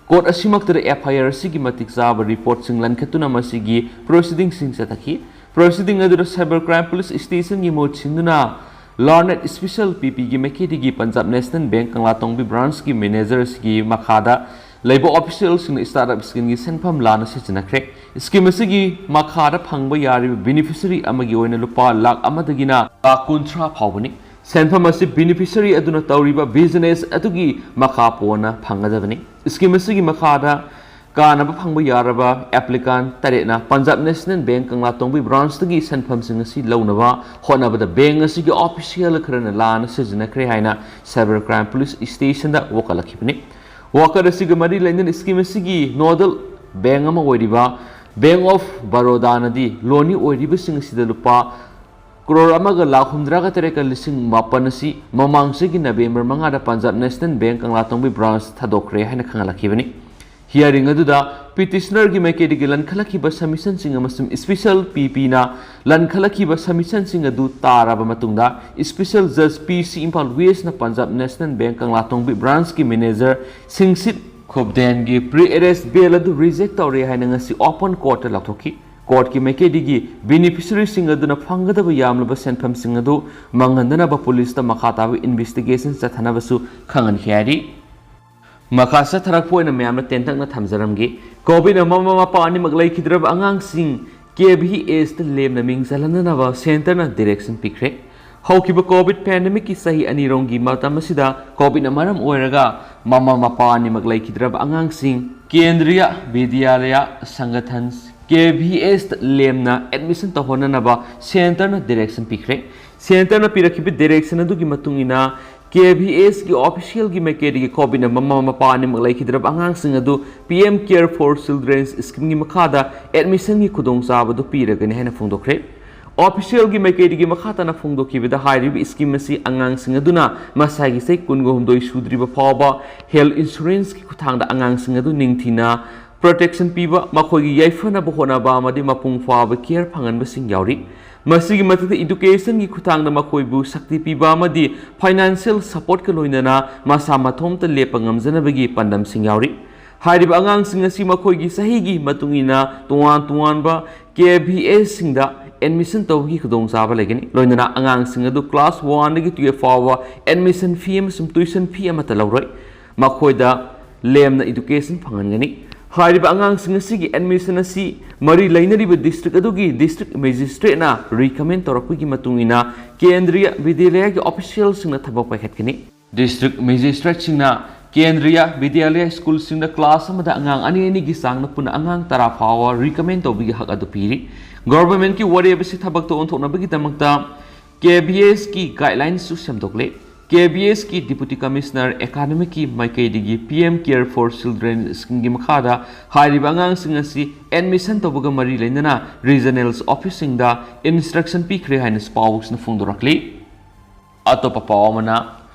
court ꯑꯁꯤꯃꯛꯇꯗ F I R ꯑꯁꯤꯒꯤ ꯃꯇꯤꯛ ꯆꯥꯕ reportꯁꯤꯡ ꯂꯟꯈꯠꯇꯨꯅ ꯃꯁꯤꯒꯤ proceedingꯁꯤꯡ ꯆꯠꯊꯈꯤ꯫ Proceeding ꯑꯗꯨꯗ Cyber Crime Police Stationꯒꯤ ꯃꯍꯨꯠ ꯁꯤꯟꯗꯨꯅ ꯂꯥꯔꯅꯦꯠ ꯁ꯭ꯄꯦꯁꯦꯜ ꯄꯤ ꯄꯤꯒꯤ ꯃꯥꯏꯀꯩꯗꯒꯤ ꯄꯟꯖꯥꯕ ꯅꯦꯁꯅꯦꯜ ꯕꯦꯡꯛ ꯀꯪꯂꯥꯇꯣꯡꯕꯤ ꯕ꯭ꯔꯥꯟꯁꯀꯤ ꯃꯦꯅꯦꯖꯔ ꯑꯁꯤꯒꯤ ꯃꯈꯥꯗ ꯂꯩꯕ ꯑꯣꯐꯤꯁꯤꯌꯦꯜꯁꯤꯡꯅ ꯁ꯭ꯇꯥꯔꯠ ꯑꯞ ꯁ꯭ꯀꯤꯝꯒꯤ ꯁꯦꯟꯐꯝ ꯂꯥꯟꯅ ꯁꯤꯖꯤꯟꯅꯈ꯭ꯔꯦ꯫ ꯁ꯭ꯀꯤꯝ ꯑꯁꯤꯒꯤ ꯃꯈꯥꯗ ꯐꯪꯕ ꯌꯥꯔꯤꯕ ꯕꯦꯅꯤꯐꯤꯁꯔꯤ ꯑꯃꯒꯤ ꯑꯣꯏꯅ ꯂꯨꯄꯥ ꯂꯥꯈ ꯑꯃꯗꯒꯤꯅ ꯂꯥꯈ ꯀꯨꯟꯊ꯭ꯔꯥ ꯐꯥꯎꯕꯅꯤ꯫ ꯁꯦꯟꯐꯝ ꯑꯁꯤ ꯕꯦꯅꯤꯐꯤꯁꯔꯤ ꯑꯗꯨꯅ ꯇꯧꯔꯤꯕ ꯕꯤꯖꯤꯅꯦꯁ ꯑꯗꯨꯒꯤ ꯃꯈꯥ ꯄꯣꯟꯅ ꯐꯪꯒꯗꯕꯅꯤ꯫ ꯁ꯭ꯀꯤꯝ ꯑꯁꯤꯒꯤ ꯃꯈꯥꯗ ꯀꯥꯟꯅꯕ ꯐꯪꯕ ꯌꯥꯔꯕ ꯑꯦꯄ꯭ꯂꯤꯀꯥꯟ ꯇꯔꯦꯠꯅ ꯄꯟꯖꯥꯕ ꯅꯦꯁꯅꯦꯜ ꯕꯦꯡꯛ ꯀꯪꯂꯥꯇꯣꯡꯕꯤ ꯕ꯭ꯔꯥꯟꯁꯇꯒꯤ ꯁꯦꯟꯐꯝꯁꯤꯡ ꯑꯁꯤ ꯂꯧꯅꯕ ꯍꯣꯠꯅꯕꯗ ꯕꯦꯡꯛ ꯑꯁꯤꯒꯤ ꯑꯣꯐꯤꯁꯤꯌꯦꯜ ꯈꯔꯅ ꯂꯥꯟꯅ ꯁꯤꯖꯤꯟꯅꯈ꯭ꯔꯦ ꯍꯥꯏꯅ ꯁꯥꯏꯕꯔ ꯀ꯭ꯔꯥꯏꯝ ꯄꯨꯂꯤꯁ ꯁ꯭ꯇꯦꯁꯟꯗ ꯋꯥꯀꯠꯂꯛꯈꯤꯕꯅꯤ꯫ ꯋꯥꯀꯠ ꯑꯁꯤꯒ ꯃꯔꯤ ꯂꯩꯅꯅ ꯁ꯭ꯀꯤꯝ ꯑꯁꯤꯒꯤ ꯅꯣꯗꯜ ꯕꯦꯡꯛ ꯑꯃ ꯑꯣꯏꯔꯤꯕ ꯕꯦꯡꯛ ꯑꯣꯐ ꯕꯔꯣꯗꯥꯅꯗꯤ ꯂꯣꯅꯤ ꯑꯣꯏꯔꯤꯕꯁꯤꯡ ꯑꯁꯤꯗ ꯂꯨꯄꯥ ꯀ꯭ꯔꯣꯔ ꯑꯃꯒ ꯂꯥꯈ ꯍꯨꯝꯗ꯭ꯔꯥꯒ ꯇꯔꯦꯠꯀ ꯂꯤꯁꯤꯡ ꯃꯥꯄꯟ ꯑꯁꯤ ꯃꯃꯥꯡ ꯆꯍꯤꯒꯤ ꯅꯕꯦꯝꯕꯔ ꯃꯉꯥꯗ ꯄꯟꯖꯥꯕ ꯅꯦꯁꯅꯦꯜ ꯕꯦꯡꯛ ꯀꯪꯂꯥꯇꯣꯡꯕꯤ ꯕ꯭ꯔꯥꯟꯁ ꯊꯥꯗꯣꯛꯈ꯭ꯔꯦ ꯍꯥꯏꯅ ꯈꯪꯍꯜꯂꯛꯈꯤꯕꯅꯤ꯫ ꯍꯤꯌꯥꯔꯤꯡ ꯑꯗꯨꯗ ꯄꯤꯇꯤꯁꯅꯔꯒꯤ ꯃꯥꯏꯀꯩꯗꯒꯤ ꯂꯟꯈꯠꯂꯛꯈꯤꯕ ꯁꯕꯃꯤꯁꯟꯁꯤꯡ ꯑꯃꯁꯨꯡ ꯁ꯭ꯄꯦꯁꯦꯜ ꯄꯤ ꯄꯤꯅ ꯂꯟꯈꯠꯂꯛꯈꯤꯕ ꯁꯕꯃꯤꯁꯟꯁꯤꯡ ꯑꯗꯨ ꯇꯥꯔꯕ ꯃꯇꯨꯡꯗ, ꯁ꯭ꯄꯦꯁꯦꯜ ꯖꯖ P C Imphal west Punjab national bank Kanglatongbi ꯕ꯭ꯔꯥꯟꯁꯀꯤ ꯃꯦꯅꯦꯖꯔ ꯁꯤꯡꯁꯤꯠ ꯈꯨꯕꯗꯦꯟꯒꯤ ꯄ꯭ꯔꯤ ꯑꯦꯔꯦꯁ ꯕꯦꯜ ꯑꯗꯨ ꯔꯤꯖꯦꯛ ꯇꯧꯔꯦ ꯍꯥꯏꯅ ꯉꯁꯤ ꯑꯣꯄꯟ ꯀꯣꯔꯠꯇ ꯂꯥꯎꯊꯣꯛꯈꯤ꯫ ꯀꯣꯔꯠꯀꯤ ꯃꯥꯏꯀꯩꯗꯒꯤ ꯕꯦꯅꯤꯐꯤꯁꯔꯤꯁꯤꯡ ꯑꯗꯨꯅ ꯐꯪꯒꯗꯕ ꯌꯥꯝꯂꯕ ꯁꯦꯟꯐꯝꯁꯤꯡ ꯑꯗꯨ ꯃꯥꯡꯍꯟꯗꯅꯕ ꯄꯨꯂꯤꯁꯇ ꯃꯈꯥ ꯇꯥꯕ ꯏꯟꯚꯦꯁꯇꯤꯒꯦꯁꯟ ꯆꯠꯊꯅꯕꯁꯨ ꯈꯪꯍꯟꯈꯤ ꯍꯥꯏꯔꯤ꯫ ꯃꯈꯥ ꯆꯠꯊꯔꯛꯄ ꯑꯣꯏꯅ ꯃꯌꯥꯝꯅ ꯇꯦꯟꯇꯛꯅ ꯊꯝꯖꯔꯝꯒꯦ꯫ ꯀꯣꯚꯤꯗꯅ ꯃꯃꯥ ꯃꯄꯥ ꯑꯅꯤꯃꯛ ꯂꯩꯈꯤꯗ꯭ꯔꯕ ꯑꯉꯥꯡꯁꯤꯡ ꯀꯦ ꯚꯤ ꯑꯦꯁꯇ ꯂꯦꯝꯅ ꯃꯤꯡ ꯆꯜꯍꯟꯅꯅꯕ ꯁꯦꯟꯇꯔꯅ ꯗꯤꯔꯦꯛꯁꯟ ꯄꯤꯈ꯭ꯔꯦ꯫ ꯍꯧꯈꯤꯕ ꯀꯣꯚꯤꯗ ꯄꯦꯟꯗꯦꯃꯤꯛꯀꯤ ꯆꯍꯤ ꯑꯅꯤꯔꯣꯝꯒꯤ ꯃꯇꯝ ꯑꯁꯤꯗ ꯀꯣꯚꯤꯗꯅ ꯃꯔꯝ ꯑꯣꯏꯔꯒ ꯃꯃꯥ ꯃꯄꯥ ꯑꯅꯤꯃꯛ ꯂꯩꯈꯤꯗ꯭ꯔꯕ ꯑꯉꯥꯡꯁꯤꯡ ꯀꯦꯟꯗ꯭ꯔꯤꯌ ꯕꯤꯗ꯭ꯌꯥꯂꯌ ꯁꯪꯒꯊꯟ, ꯀꯦ ꯚꯤ ꯑꯦꯁꯇ ꯂꯦꯝꯅ ꯑꯦꯗꯃꯤꯁꯟ ꯇꯧꯍꯟꯅꯅꯕ ꯁꯦꯟꯇꯔꯅ ꯗꯤꯔꯦꯛꯁꯟ ꯄꯤꯈ꯭ꯔꯦ꯫ ꯁꯦꯟꯇꯔꯅ ꯄꯤꯔꯛꯈꯤꯕ ꯗꯤꯔꯦꯛꯁꯟ ꯑꯗꯨꯒꯤ ꯃꯇꯨꯡ ꯏꯟꯅ, ꯀꯦ ꯚꯤ ꯑꯦꯁꯀꯤ ꯑꯣꯐꯤꯁꯤꯌꯦꯜꯒꯤ ꯃꯥꯏꯀꯩꯗꯒꯤ ꯀꯣꯚꯤꯗꯅ ꯃꯃꯥ ꯃꯄꯥ ꯑꯅꯤꯃꯛ ꯂꯩꯈꯤꯗ꯭ꯔꯕ ꯑꯉꯥꯡꯁꯤꯡ ꯑꯗꯨ P M care four children's ꯁ꯭ꯀꯤꯝꯒꯤ ꯃꯈꯥꯗ ꯑꯦꯗꯃꯤꯁꯟꯒꯤ ꯈꯨꯗꯣꯡꯆꯥꯕ ꯑꯗꯨ ꯄꯤꯔꯒꯅꯤ ꯍꯥꯏꯅ ꯐꯣꯡꯗꯣꯛꯈ꯭ꯔꯦ꯫ ꯑꯣꯐꯤꯁꯤꯌꯦꯜꯒꯤ ꯃꯥꯏꯀꯩꯗꯒꯤ ꯃꯈꯥ ꯇꯥꯅ ꯐꯣꯡꯗꯣꯛꯈꯤꯕꯗ, ꯍꯥꯏꯔꯤꯕ ꯁ꯭ꯀꯤꯝ ꯑꯁꯤ ꯑꯉꯥꯡꯁꯤꯡ ꯑꯗꯨꯅ ꯃꯁꯥꯒꯤ ꯆꯍꯤ ꯀꯨꯟꯒ ꯍꯨꯝꯗꯣꯏ ꯁꯨꯗ꯭ꯔꯤꯕ ꯐꯥꯎꯕ ꯍꯦꯜꯊ ꯏꯟꯁꯨꯔꯦꯟꯁꯀꯤ ꯈꯨꯠꯊꯥꯡꯗ ꯑꯉꯥꯡꯁꯤꯡ ꯑꯗꯨ ꯅꯤꯡꯊꯤꯅ ꯄ꯭ꯔꯣꯇꯦꯛꯁꯟ ꯄꯤꯕ, ꯃꯈꯣꯏꯒꯤ ꯌꯥꯏꯐꯅꯕ ꯍꯣꯠꯅꯕ ꯑꯃꯗꯤ ꯃꯄꯨꯡ ꯐꯥꯕ ꯀꯦꯌꯔ ꯐꯪꯍꯟꯕꯁꯤꯡ ꯌꯥꯎꯔꯤ꯫ ꯃꯁꯤꯒꯤ ꯃꯊꯛꯇ, ꯏꯗꯨꯀꯦꯁꯟꯒꯤ ꯈꯨꯠꯊꯥꯡꯗ ꯃꯈꯣꯏꯕꯨ ꯁꯛꯇꯤ ꯄꯤꯕ ꯑꯃꯗꯤ ꯐꯥꯏꯅꯥꯟꯁꯤꯌꯦꯜ ꯁꯄꯣꯔꯠꯀ ꯂꯣꯏꯅꯅ ꯃꯁꯥ ꯃꯊꯣꯝꯇ ꯂꯦꯞꯄ ꯉꯝꯖꯅꯕꯒꯤ ꯄꯥꯟꯗꯝꯁꯤꯡ ꯌꯥꯎꯔꯤ꯫ ꯍꯥꯏꯔꯤꯕ ꯑꯉꯥꯡꯁꯤꯡ ꯑꯁꯤ ꯃꯈꯣꯏꯒꯤ ꯆꯍꯤꯒꯤ ꯃꯇꯨꯡ ꯏꯟꯅ ꯇꯣꯉꯥꯟ ꯇꯣꯉꯥꯟꯕ ꯀꯦ ꯚꯤ ꯑꯦꯁꯁꯤꯡꯗ ꯑꯦꯗꯃꯤꯁꯟ ꯇꯧꯕꯒꯤ ꯈꯨꯗꯣꯡꯆꯥꯕ ꯂꯩꯒꯅꯤ꯫ ꯂꯣꯏꯅꯅ ꯑꯉꯥꯡꯁꯤꯡ ꯑꯗꯨ ꯀ꯭ꯂꯥꯁ ꯋꯥꯟꯗꯒꯤ ꯇꯨꯌꯦꯜꯐ ꯐꯥꯎꯕ ꯑꯦꯗꯃꯤꯁꯟ ꯐꯤ ꯑꯃꯁꯨꯡ ꯇ꯭ꯌꯨꯁꯟ ꯐꯤ ꯑꯃꯠꯇ ꯂꯧꯔꯣꯏ꯫ ꯃꯈꯣꯏꯗ ꯂꯦꯝꯅ ꯏꯗꯨꯀꯦꯁꯟ ꯐꯪꯍꯟꯒꯅꯤ꯫ ꯍꯥꯏꯔꯤꯕ ꯑꯉꯥꯡꯁꯤꯡ ꯑꯁꯤꯒꯤ ꯑꯦꯗꯃꯤꯁꯟ ꯑꯁꯤ ꯃꯔꯤ ꯂꯩꯅꯔꯤꯕ ꯗꯤꯁꯇ꯭ꯔꯤꯛ ꯑꯗꯨꯒꯤ ꯗꯤꯁꯇ꯭ꯔꯤꯛ ꯃꯦꯖꯤꯁꯇ꯭ꯔꯦꯠꯅ ꯔꯤꯀꯃꯦꯟ ꯇꯧꯔꯛꯄꯒꯤ ꯃꯇꯨꯡ ꯏꯟꯅ ꯀꯦꯟꯗ꯭ꯔꯤꯌ ꯕꯤꯗ꯭ꯌꯥꯂꯌꯒꯤ ꯑꯣꯐꯤꯁꯤꯌꯦꯜꯁꯤꯡꯅ ꯊꯕꯛ ꯄꯥꯏꯈꯠꯀꯅꯤ꯫ ꯗꯤꯁꯇ꯭ꯔꯤꯛ ꯃꯦꯖꯤꯁꯇ꯭ꯔꯦꯠꯁꯤꯡꯅ ꯀꯦꯟꯗ꯭ꯔꯤꯌ ꯕꯤꯗ꯭ꯌꯥꯂꯌ ꯁ꯭ꯀꯨꯜꯁꯤꯡꯗ ꯀ꯭ꯂꯥꯁ ꯑꯃꯗ ꯑꯉꯥꯡ ꯑꯅꯤ ꯑꯅꯤꯒꯤ ꯆꯥꯡꯗ ꯄꯨꯟꯅ ꯑꯉꯥꯡ ꯇꯔꯥ ꯐꯥꯎꯕ ꯔꯤꯀꯃꯦꯟ ꯇꯧꯕꯒꯤ ꯍꯛ ꯑꯗꯨ ꯄꯤꯔꯤ꯫ ꯒꯣꯚꯔꯟꯃꯦꯟꯠꯀꯤ ꯋꯥꯔꯦꯞ ꯑꯁꯤ ꯊꯕꯛꯇ ꯑꯣꯟꯊꯣꯛꯅꯕꯒꯤꯗꯃꯛꯇ ꯀꯦ ꯕꯤ ꯑꯦꯁꯀꯤ ꯒꯥꯏꯗꯂꯥꯏꯟꯁꯁꯨ ꯁꯦꯝꯗꯣꯛꯂꯦ꯫ ꯀꯦ ꯕꯤ ꯑꯦꯁꯀꯤ ꯗꯤꯄꯨꯇꯤ ꯀꯃꯤꯁꯅꯔ ꯑꯦꯀꯥꯗꯃꯤꯛꯀꯤ ꯃꯥꯏꯀꯩꯗꯒꯤ P M care four children ꯁ꯭ꯀꯤꯝꯒꯤ ꯃꯈꯥꯗ ꯍꯥꯏꯔꯤꯕ ꯑꯉꯥꯡꯁꯤꯡ ꯑꯁꯤ ꯑꯦꯗꯃꯤꯁꯟ ꯇꯧꯕꯒ ꯃꯔꯤ ꯂꯩꯅꯅ ꯔꯤꯖꯅꯦꯜ ꯑꯣꯐꯤꯁꯁꯤꯡꯗ ꯏꯟꯁꯇ꯭ꯔꯛꯁꯟ ꯄꯤꯈ꯭ꯔꯦ ꯍꯥꯏꯅ ꯄꯥꯎꯁꯤꯅ ꯐꯣꯡꯗꯣꯔꯛꯂꯤ꯫ ꯑꯇꯣꯞꯄ ꯄꯥꯎ ꯑꯃꯅ,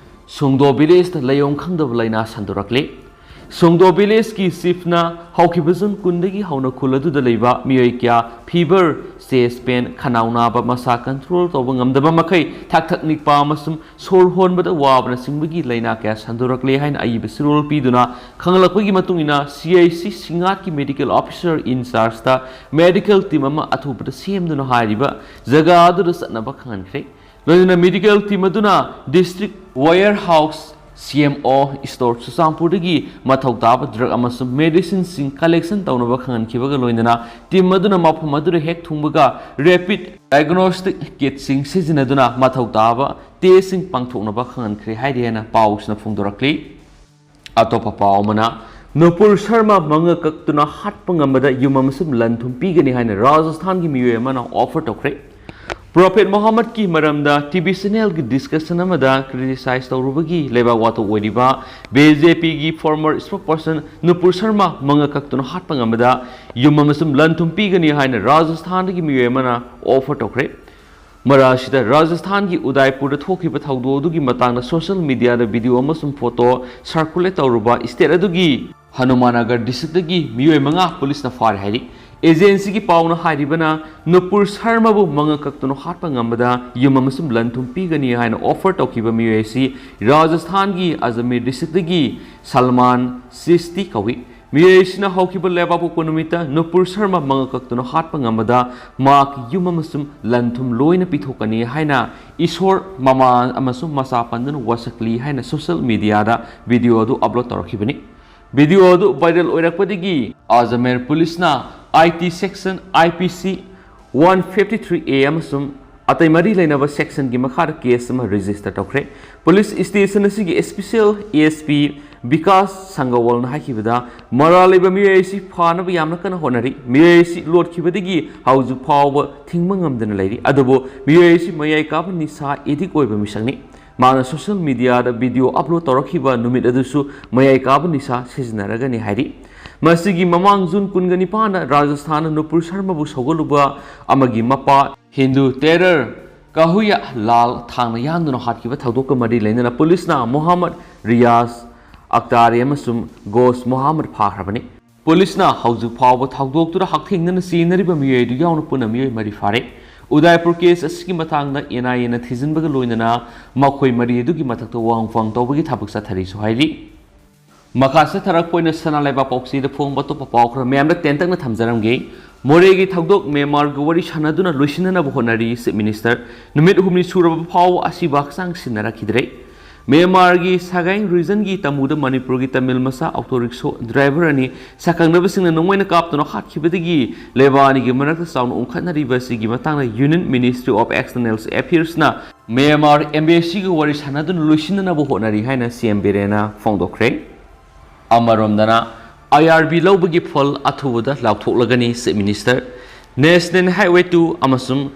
ꯁꯣꯡꯗꯣ ꯚꯤꯂꯦꯖꯇ ꯂꯩꯐꯝ ꯈꯪꯗꯕ ꯂꯥꯏꯅꯥ ꯁꯟꯗꯣꯔꯛꯂꯦ꯫ ꯁꯣꯡꯗꯣ ꯚꯤꯂꯦꯖꯀꯤ ꯆꯤꯐꯅ ꯍꯧꯈꯤꯕ ꯖꯨꯟ ꯀꯨꯟꯗꯒꯤ ꯍꯧꯅ ꯈꯨꯜ ꯑꯗꯨꯗ ꯂꯩꯕ ꯃꯤꯑꯣꯏ ꯀꯌꯥ ꯐꯤꯚꯔ, ꯆꯦꯁ ꯄꯦꯟ, ꯈꯅꯥꯎ ꯅꯥꯕ, ꯃꯁꯥ ꯀꯟꯇ꯭ꯔꯣꯜ ꯇꯧꯕ ꯉꯝꯗꯕ ꯃꯈꯩ, ꯊꯛ ꯊꯛ ꯅꯤꯛꯄ ꯑꯃꯁꯨꯡ ꯁꯣꯔ ꯍꯣꯟꯕꯗ ꯋꯥꯕꯅꯆꯤꯡꯕꯒꯤ ꯂꯥꯏꯅꯥ ꯀꯌꯥ ꯁꯟꯗꯣꯔꯛꯂꯦ ꯍꯥꯏꯅ ꯑꯏꯕ ꯆꯦꯔꯣꯜ ꯄꯤꯗꯨꯅ ꯈꯪꯂꯛꯄꯒꯤ ꯃꯇꯨꯡ ꯏꯟꯅ ꯁꯤ ꯑꯩꯆ ꯁꯤ ꯁꯤꯡꯉꯥꯠꯀꯤ ꯃꯦꯗꯤꯀꯦꯜ ꯑꯣꯐꯤꯁꯔ ꯏꯟ ꯆꯥꯔꯖꯇ ꯃꯦꯗꯤꯀꯦꯜ ꯇꯤꯝ ꯑꯃ ꯑꯊꯨꯕꯗ ꯁꯦꯝꯗꯨꯅ ꯍꯥꯏꯔꯤꯕ ꯖꯒꯥ ꯑꯗꯨꯗ ꯆꯠꯅꯕ ꯈꯪꯍꯟꯈ꯭ꯔꯦ꯫ ꯂꯣꯏꯅꯅ ꯃꯦꯗꯤꯀꯦꯜ ꯇꯤꯝ ꯑꯗꯨꯅ ꯗꯤꯁꯇ꯭ꯔꯤꯛ ꯋꯦꯌꯔ ꯍꯥꯎꯁ, ꯁꯤ ꯑꯦꯝ ꯑꯣ ꯁ꯭ꯇꯣꯔ ꯆꯨꯔꯆꯥꯟꯄꯨꯔꯗꯒꯤ ꯃꯊꯧ ꯇꯥꯕ ꯗ꯭ꯔꯒ ꯑꯃꯁꯨꯡ ꯃꯦꯗꯤꯁꯤꯟꯁꯤꯡ ꯀꯂꯦꯛꯁꯟ ꯇꯧꯅꯕ ꯈꯪꯍꯟꯈꯤꯕꯒ ꯂꯣꯏꯅꯅ ꯇꯤꯝ ꯑꯗꯨꯅ ꯃꯐꯝ ꯑꯗꯨꯗ ꯍꯦꯛ ꯊꯨꯡꯕꯒ ꯔꯦꯄꯤꯗ ꯗꯥꯏꯒꯅꯣꯁꯇꯤꯛ ꯀꯤꯠꯁꯤꯡ ꯁꯤꯖꯤꯟꯅꯗꯨꯅ ꯃꯊꯧ ꯇꯥꯕ ꯇꯦꯁꯁꯤꯡ ꯄꯥꯡꯊꯣꯛꯅꯕ ꯈꯪꯍꯟꯈ꯭ꯔꯦ ꯍꯥꯏꯔꯤ ꯍꯥꯏꯅ ꯄꯥꯎꯁꯤꯅ ꯐꯣꯡꯗꯣꯔꯛꯂꯤ꯫ ꯑꯇꯣꯞꯄ ꯄꯥꯎ ꯑꯃꯅ, ꯅꯨꯄꯨꯔ ꯁꯔꯃ ꯃꯉꯛ ꯀꯛꯇꯨꯅ ꯍꯥꯠꯄ ꯉꯝꯕꯗ ꯌꯨꯝ ꯑꯃꯁꯨꯡ ꯂꯟ ꯊꯨꯝ ꯄꯤꯒꯅꯤ ꯍꯥꯏꯅ ꯔꯥꯖꯁꯊꯥꯟꯒꯤ ꯃꯤꯑꯣꯏ ꯑꯃꯅ ꯑꯣꯐꯔ ꯇꯧꯈ꯭ꯔꯦ꯫ ꯄ꯭ꯔꯣꯐꯦꯠ ꯃꯣꯍꯝꯃꯗꯀꯤ ꯃꯔꯝꯗ ꯇꯤ ꯚꯤ ꯆꯦꯅꯦꯜꯒꯤ ꯗꯤꯁꯀꯁꯟ ꯑꯃꯗ ꯀ꯭ꯔꯤꯇꯤꯁꯥꯏꯖ ꯇꯧꯔꯨꯕꯒꯤ ꯂꯩꯕꯥꯛ ꯋꯥꯊꯣꯛ ꯑꯣꯏꯔꯤꯕ ꯕꯤ ꯖꯦ ꯄꯤꯒꯤ ꯐꯣꯔꯃꯔ ꯁ꯭ꯄꯣꯛꯄꯔꯁꯟ ꯅꯨꯄꯨꯔ ꯁꯔꯃ ꯃꯉꯛ ꯀꯛꯇꯨꯅ ꯍꯥꯠꯄ ꯉꯝꯕꯗ ꯌꯨꯝ ꯑꯃꯁꯨꯡ ꯂꯟ ꯊꯨꯝ ꯄꯤꯒꯅꯤ ꯍꯥꯏꯅ ꯔꯥꯖꯁꯊꯥꯟꯗꯒꯤ ꯃꯤꯑꯣꯏ ꯑꯃꯅ ꯑꯣꯐꯔ ꯇꯧꯈ꯭ꯔꯦ꯫ ꯃꯔꯛ ꯑꯁꯤꯗ ꯔꯥꯖꯁꯊꯥꯟꯒꯤ ꯎꯗꯥꯏꯄꯨꯔꯗ ꯊꯣꯛꯈꯤꯕ ꯊꯧꯗꯣꯛ ꯑꯗꯨꯒꯤ ꯃꯇꯥꯡꯗ ꯁꯣꯁꯤꯌꯦꯜ ꯃꯤꯗꯤꯌꯥꯗ ꯚꯤꯗꯤꯑꯣ ꯑꯃꯁꯨꯡ ꯐꯣꯇꯣ ꯁꯔꯀꯨꯂꯦꯠ ꯇꯧꯔꯨꯕ ꯁ꯭ꯇꯦꯠ ꯑꯗꯨꯒꯤ ꯍꯅꯨꯃꯥꯟꯅꯒꯔ ꯗꯤꯁꯇ꯭ꯔꯤꯛꯇꯒꯤ ꯃꯤꯑꯣꯏ ꯃꯉꯥ ꯄꯨꯂꯤꯁꯅ ꯐꯥꯔꯦ ꯍꯥꯏꯔꯤ꯫ ꯑꯦꯖꯦꯟꯁꯤꯒꯤ ꯄꯥꯎꯅ ꯍꯥꯏꯔꯤꯕꯅ, ꯅꯨꯄꯨꯔ ꯁꯔꯃꯕꯨ ꯃꯉꯛ ꯀꯛꯇꯨꯅ ꯍꯥꯠꯄ ꯉꯝꯕꯗ ꯌꯨꯝ ꯑꯃꯁꯨꯡ ꯂꯟ ꯊꯨꯝ ꯄꯤꯒꯅꯤ ꯍꯥꯏꯅ ꯑꯣꯐꯔ ꯇꯧꯈꯤꯕ ꯃꯤꯑꯣꯏ ꯑꯁꯤ ꯔꯥꯖꯁꯊꯥꯟꯒꯤ ꯑꯖꯃꯤꯔ ꯗꯤꯁꯇ꯭ꯔꯤꯛꯇꯒꯤ ꯁꯜꯃꯥꯟ ꯆꯤꯁꯇꯤ ꯀꯧꯏ꯫ ꯃꯤꯑꯣꯏꯁꯤꯅ ꯍꯧꯈꯤꯕ ꯂꯩꯕꯥꯛꯄꯣꯛꯄ ꯅꯨꯃꯤꯠꯇ ꯅꯨꯄꯨꯔ ꯁꯔꯃ ꯃꯉꯛ ꯀꯛꯇꯨꯅ ꯍꯥꯠꯄ ꯉꯝꯕꯗ ꯃꯍꯥꯛꯀꯤ ꯌꯨꯝ ꯑꯃꯁꯨꯡ ꯂꯟ ꯊꯨꯝ ꯂꯣꯏꯅ ꯄꯤꯊꯣꯛꯀꯅꯤ ꯍꯥꯏꯅ ꯏꯁꯣꯔ, ꯃꯃꯥ ꯑꯃꯁꯨꯡ ꯃꯆꯥ ꯄꯟꯗꯨꯅ ꯋꯥꯁꯛꯂꯤ ꯍꯥꯏꯅ social mediaꯗ video ꯑꯗꯨ upload ꯇꯧꯔꯛꯈꯤꯕꯅꯤ꯫ Video ꯑꯗꯨ viral ꯑꯣꯏꯔꯛꯄꯗꯒꯤ ꯑꯖꯃꯦꯔ ꯄꯨꯂꯤꯁꯅ I T section I P C one fifty three A ꯑꯃꯁꯨꯡ ꯑꯇꯩ ꯃꯔꯤ ꯂꯩꯅꯕ sectionꯒꯤ ꯃꯈꯥꯗ case ꯑꯃ register ꯇꯧꯈ꯭ꯔꯦ꯫ Police station ꯑꯁꯤꯒꯤ special S P ꯕꯤꯀꯥꯁ ꯁꯪꯒꯋꯜꯅ ꯍꯥꯏꯈꯤꯕꯗ, ꯃꯔꯥꯜ ꯂꯩꯕ ꯃꯤꯑꯣꯏ ꯑꯁꯤ ꯐꯥꯅꯕ ꯌꯥꯝꯅ ꯀꯟꯅ ꯍꯣꯠꯅꯔꯤ꯫ ꯃꯤꯑꯣꯏ ꯑꯁꯤ ꯂꯣꯠꯈꯤꯕꯗꯒꯤ ꯍꯧꯖꯤꯛ ꯐꯥꯎꯕ ꯊꯤꯡꯕ ꯉꯝꯗꯅ ꯂꯩꯔꯤ꯫ ꯑꯗꯨꯕꯨ ꯃꯤꯑꯣꯏ ꯑꯁꯤ ꯃꯌꯥꯏ ꯀꯥꯕ ꯅꯤꯁꯥ addict ꯑꯣꯏꯕ ꯃꯤꯁꯛꯅꯤ꯫ ꯃꯥꯅ social mediaꯗ video upload ꯇꯧꯔꯛꯈꯤꯕ ꯅꯨꯃꯤꯠ ꯑꯗꯨꯁꯨ ꯃꯌꯥꯏ ꯀꯥꯕ ꯅꯤꯁꯥ ꯁꯤꯖꯤꯟꯅꯔꯒꯅꯤ ꯍꯥꯏꯔꯤ꯫ ꯃꯁꯤꯒꯤ ꯃꯃꯥꯡ June ꯀꯨꯟꯒ ꯅꯤꯄꯥꯟꯗ ꯔꯥꯖꯁꯊꯥꯟꯅ ꯅꯨꯄꯨꯔ ꯁꯔꯃꯕꯨ ꯁꯧꯒꯠꯂꯨꯕ ꯑꯃꯒꯤ ꯃꯄꯥ ꯍꯤꯟꯗꯨ terror ꯀꯍꯨꯌꯥ ꯂꯥꯜ ꯊꯥꯡꯅ ꯌꯥꯟꯗꯨꯅ ꯍꯥꯠꯈꯤꯕ ꯊꯧꯗꯣꯛꯀ ꯃꯔꯤ ꯂꯩꯅꯅ ꯄꯨꯂꯤꯁꯅ ꯃꯣꯍꯝꯃꯗ ꯔꯤꯌꯥꯖ ꯑꯛꯇꯥꯔꯤ ꯑꯃꯁꯨꯡ ꯒꯣꯁ ꯃꯣꯍꯝꯃꯗ ꯐꯥꯈ꯭ꯔꯕꯅꯤ꯫ ꯄꯨꯂꯤꯁꯅ ꯍꯧꯖꯤꯛ ꯐꯥꯎꯕ ꯊꯧꯗꯣꯛꯇꯨꯗ ꯍꯛꯊꯦꯡꯅꯅ ꯆꯦꯟꯅꯔꯤꯕ ꯃꯤꯑꯣꯏ ꯑꯗꯨ ꯌꯥꯎꯅ ꯄꯨꯟꯅ ꯃꯤꯑꯣꯏ ꯃꯔꯤ ꯐꯥꯔꯦ꯫ ꯎꯗꯥꯏꯄꯨꯔ case ꯑꯁꯤꯒꯤ ꯃꯇꯥꯡꯗ N I Aꯅ ꯊꯤꯖꯤꯟꯕꯒ ꯂꯣꯏꯅꯅ ꯃꯈꯣꯏ ꯃꯔꯤ ꯑꯗꯨꯒꯤ ꯃꯊꯛꯇ ꯋꯥꯍꯪ ꯐꯪ ꯇꯧꯕꯒꯤ ꯊꯕꯛ ꯆꯠꯊꯔꯤꯁꯨ ꯍꯥꯏꯔꯤ꯫ ꯃꯈꯥ ꯆꯠꯊꯔꯛꯄ ꯑꯣꯏꯅ ꯁꯅꯥ ꯂꯩꯕꯥꯛ ꯄꯥꯎꯆꯦꯗ ꯐꯣꯡꯕ ꯑꯇꯣꯞꯄ ꯄꯥꯎ ꯈꯔ ꯃꯌꯥꯝꯗ ꯇꯦꯟꯇꯛꯅ ꯊꯝꯖꯔꯝꯒꯦ꯫ ꯃꯣꯔꯦꯒꯤ ꯊꯧꯗꯣꯛ ꯃ꯭ꯌꯥꯟꯃꯥꯔꯒ ꯋꯥꯔꯤ ꯁꯥꯟꯅꯗꯨꯅ ꯂꯣꯏꯁꯤꯟꯅꯅꯕ ꯍꯣꯠꯅꯔꯤ Chief Minister꯫ ꯅꯨꯃꯤꯠ ꯍꯨꯝꯅꯤ ꯁꯨꯔꯕ ꯐꯥꯎꯕ ꯑꯁꯤꯕ ꯍꯛꯆꯥꯡ ꯁꯤꯟꯅꯔꯛꯈꯤꯗ꯭ꯔꯦ꯫ ꯃ꯭ꯌꯥꯟꯃꯥꯔꯒꯤ ꯁꯒꯥꯏꯡ regionꯒꯤ ꯇꯃꯨꯗ ꯃꯅꯤꯄꯨꯔꯒꯤ ꯇꯥꯃꯤꯜ ꯃꯆꯥ auto rickshaw driver ꯑꯅꯤ ꯁꯛꯈꯪꯅꯕꯁꯤꯡꯅ ꯅꯣꯡꯃꯩꯅ ꯀꯥꯞꯇꯨꯅ ꯍꯥꯠꯈꯤꯕꯗꯒꯤ ꯂꯩꯕꯥꯛ ꯑꯅꯤꯒꯤ ꯃꯔꯛꯇ ꯆꯥꯎꯅ ꯎꯪꯈꯠꯅꯔꯤꯕ ꯑꯁꯤꯒꯤ ꯃꯇꯥꯡꯗ Union Ministry of External Affairsꯅ ꯃ꯭ꯌꯥꯟꯃꯥꯔ embassyꯒ ꯋꯥꯔꯤ ꯁꯥꯟꯅꯗꯨꯅ ꯂꯣꯏꯁꯤꯟꯅꯅꯕ ꯍꯣꯠꯅꯔꯤ ꯍꯥꯏꯅ C M ꯕꯤꯔꯦꯟꯅ ꯐꯣꯡꯗꯣꯛꯈ꯭ꯔꯦ꯫ ꯑꯃꯔꯣꯝꯗꯅ, I R B ꯂꯧꯕꯒꯤ ꯐꯜ ꯑꯊꯨꯕꯗ ꯂꯥꯎꯊꯣꯛꯂꯒꯅꯤ Chief Minister꯫ National Highway two ꯑꯃꯁꯨꯡ